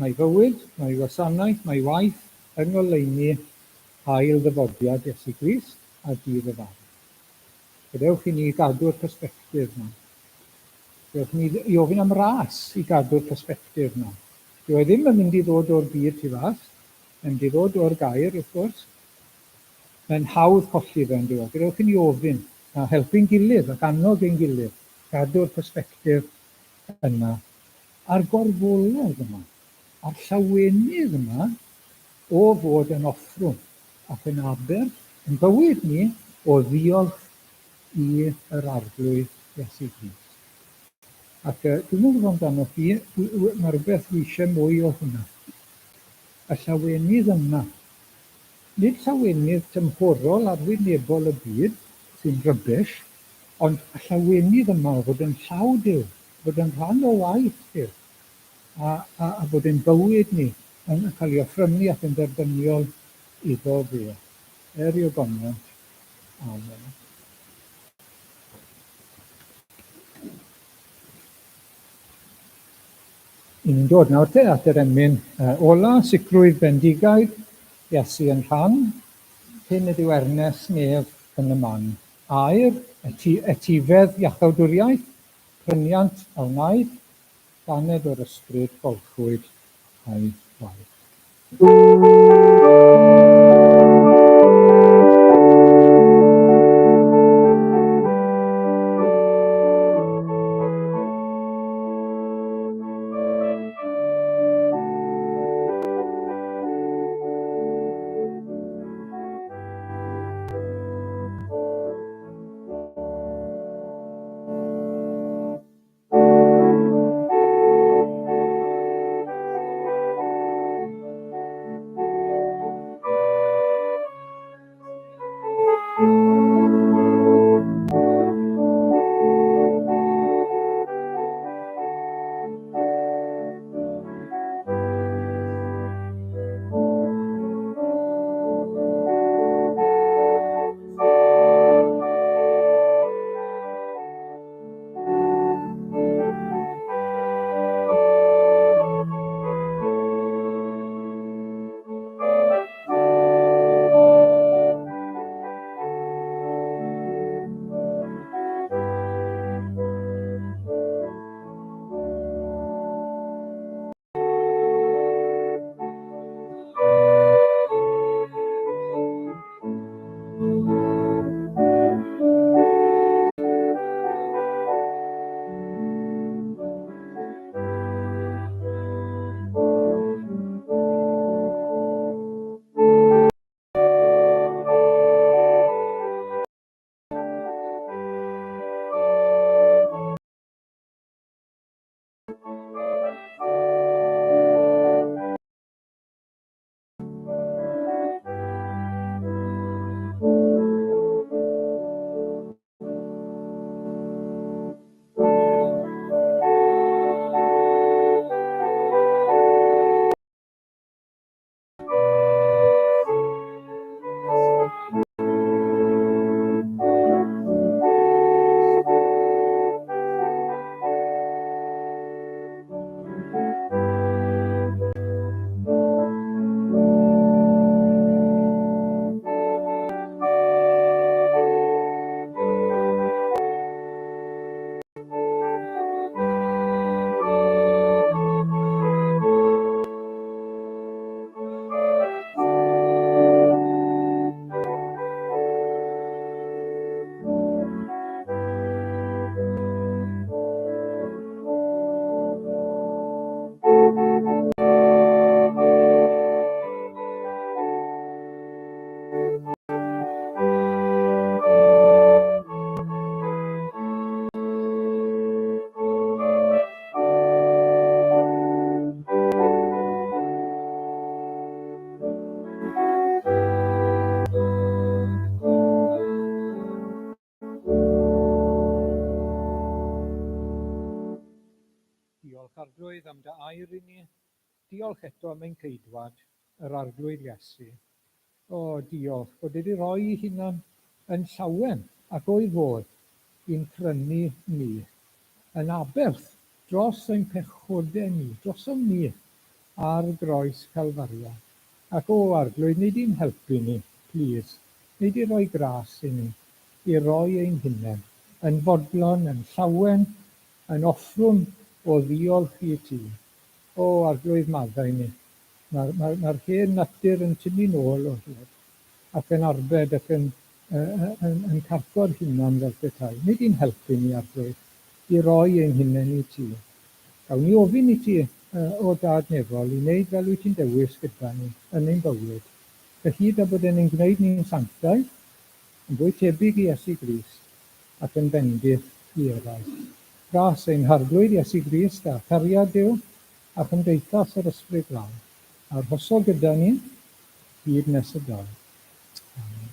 mae fywyd, mae wasanaeth, mae waith yng ngoleuni ail ddyfodiad Iesu Grist a dydd y farn. Gadewch i ni gadw'r persbectif yma. Gadewch i ni i ofyn am ras i gadw'r persbectif yma. Dyw e ddim yn mynd i ddod o'r byd tu fas, mae'n mynd i ddod o'r gair, wrth gwrs. Mae'n hawdd colli fe, yn dyw e? Gadewch i ni ofyn a helpu'n gilydd ac annog ein gilydd gadw'r persbectif yna a'r gorfoledd yma, a'r llawenydd yma o fod yn offrwm ac yn aberth yn bywyd ni o ddiolch i yr Arglwydd Iesu Grist. Ac dwi'm yn gwybod amdano chi, mae rhywbeth dwi eisiau mwy o hwnna. Y llawenydd yna. Nid llawenydd tymhorol arwynebol y byd, sy'n rubbish, ond y llawenydd yma o fod yn llaw Duw, fod yn rhan o waith Duw, a, a, a bod ein bywyd ni yn cael ei offrymu ac yn dderbyniol iddo fe. Er i'w goniant. Amen. I ni'n dod nawr te at yr emyn ola, sicrwydd bendigaid, Iesu yn rhan, hyn ydyw ernes nef yn y man. Aer, eti, etifedd iachawdwriaeth, pryniant a wnaed, ganed o'r ysbryd, golchwyd a'i waed. Arglwydd, am dy air i ni. Diolch eto am ein ceidwad, yr Arglwydd Iesu. O, diolch bod wedi rhoi ei hunan yn llawen ac o'i fodd i'n prynu ni, yn aberth dros ein pechodau ni, drosom ni, ar groes Calfaria. Ac o, Arglwydd, wnei di'n helpu ni, plîs, wnei di roi gras i ni, i roi ein hunain, yn fodlon, yn llawen, yn offrwm o ddiolch i ti. O, Arglwydd, maddau ni. Mae'r mae, mae hen natur yn tynnu nôl o hyd, ac yn arbed ac yn, uh, yn, yn carco'r hunan fel petai. Nid i'n helpu ni, Arglwydd, i roi ein hunain i ti. Gawn ni ofyn i ti, uh, o Dad Nefol, i wneud fel wyt ti'n dewis gyda ni yn ein bywyd. Cyhyd â bod e'n ein gwneud ni'n sanctaidd, yn fwy tebyg i Iesu Grist, ac yn fendith i eraill. Gras ein Harglwydd Iesu Grist a chariad Duw a chymdeithas yr Ysbryd Glân, arhoso gyda ni hyd nes y daw. Amen.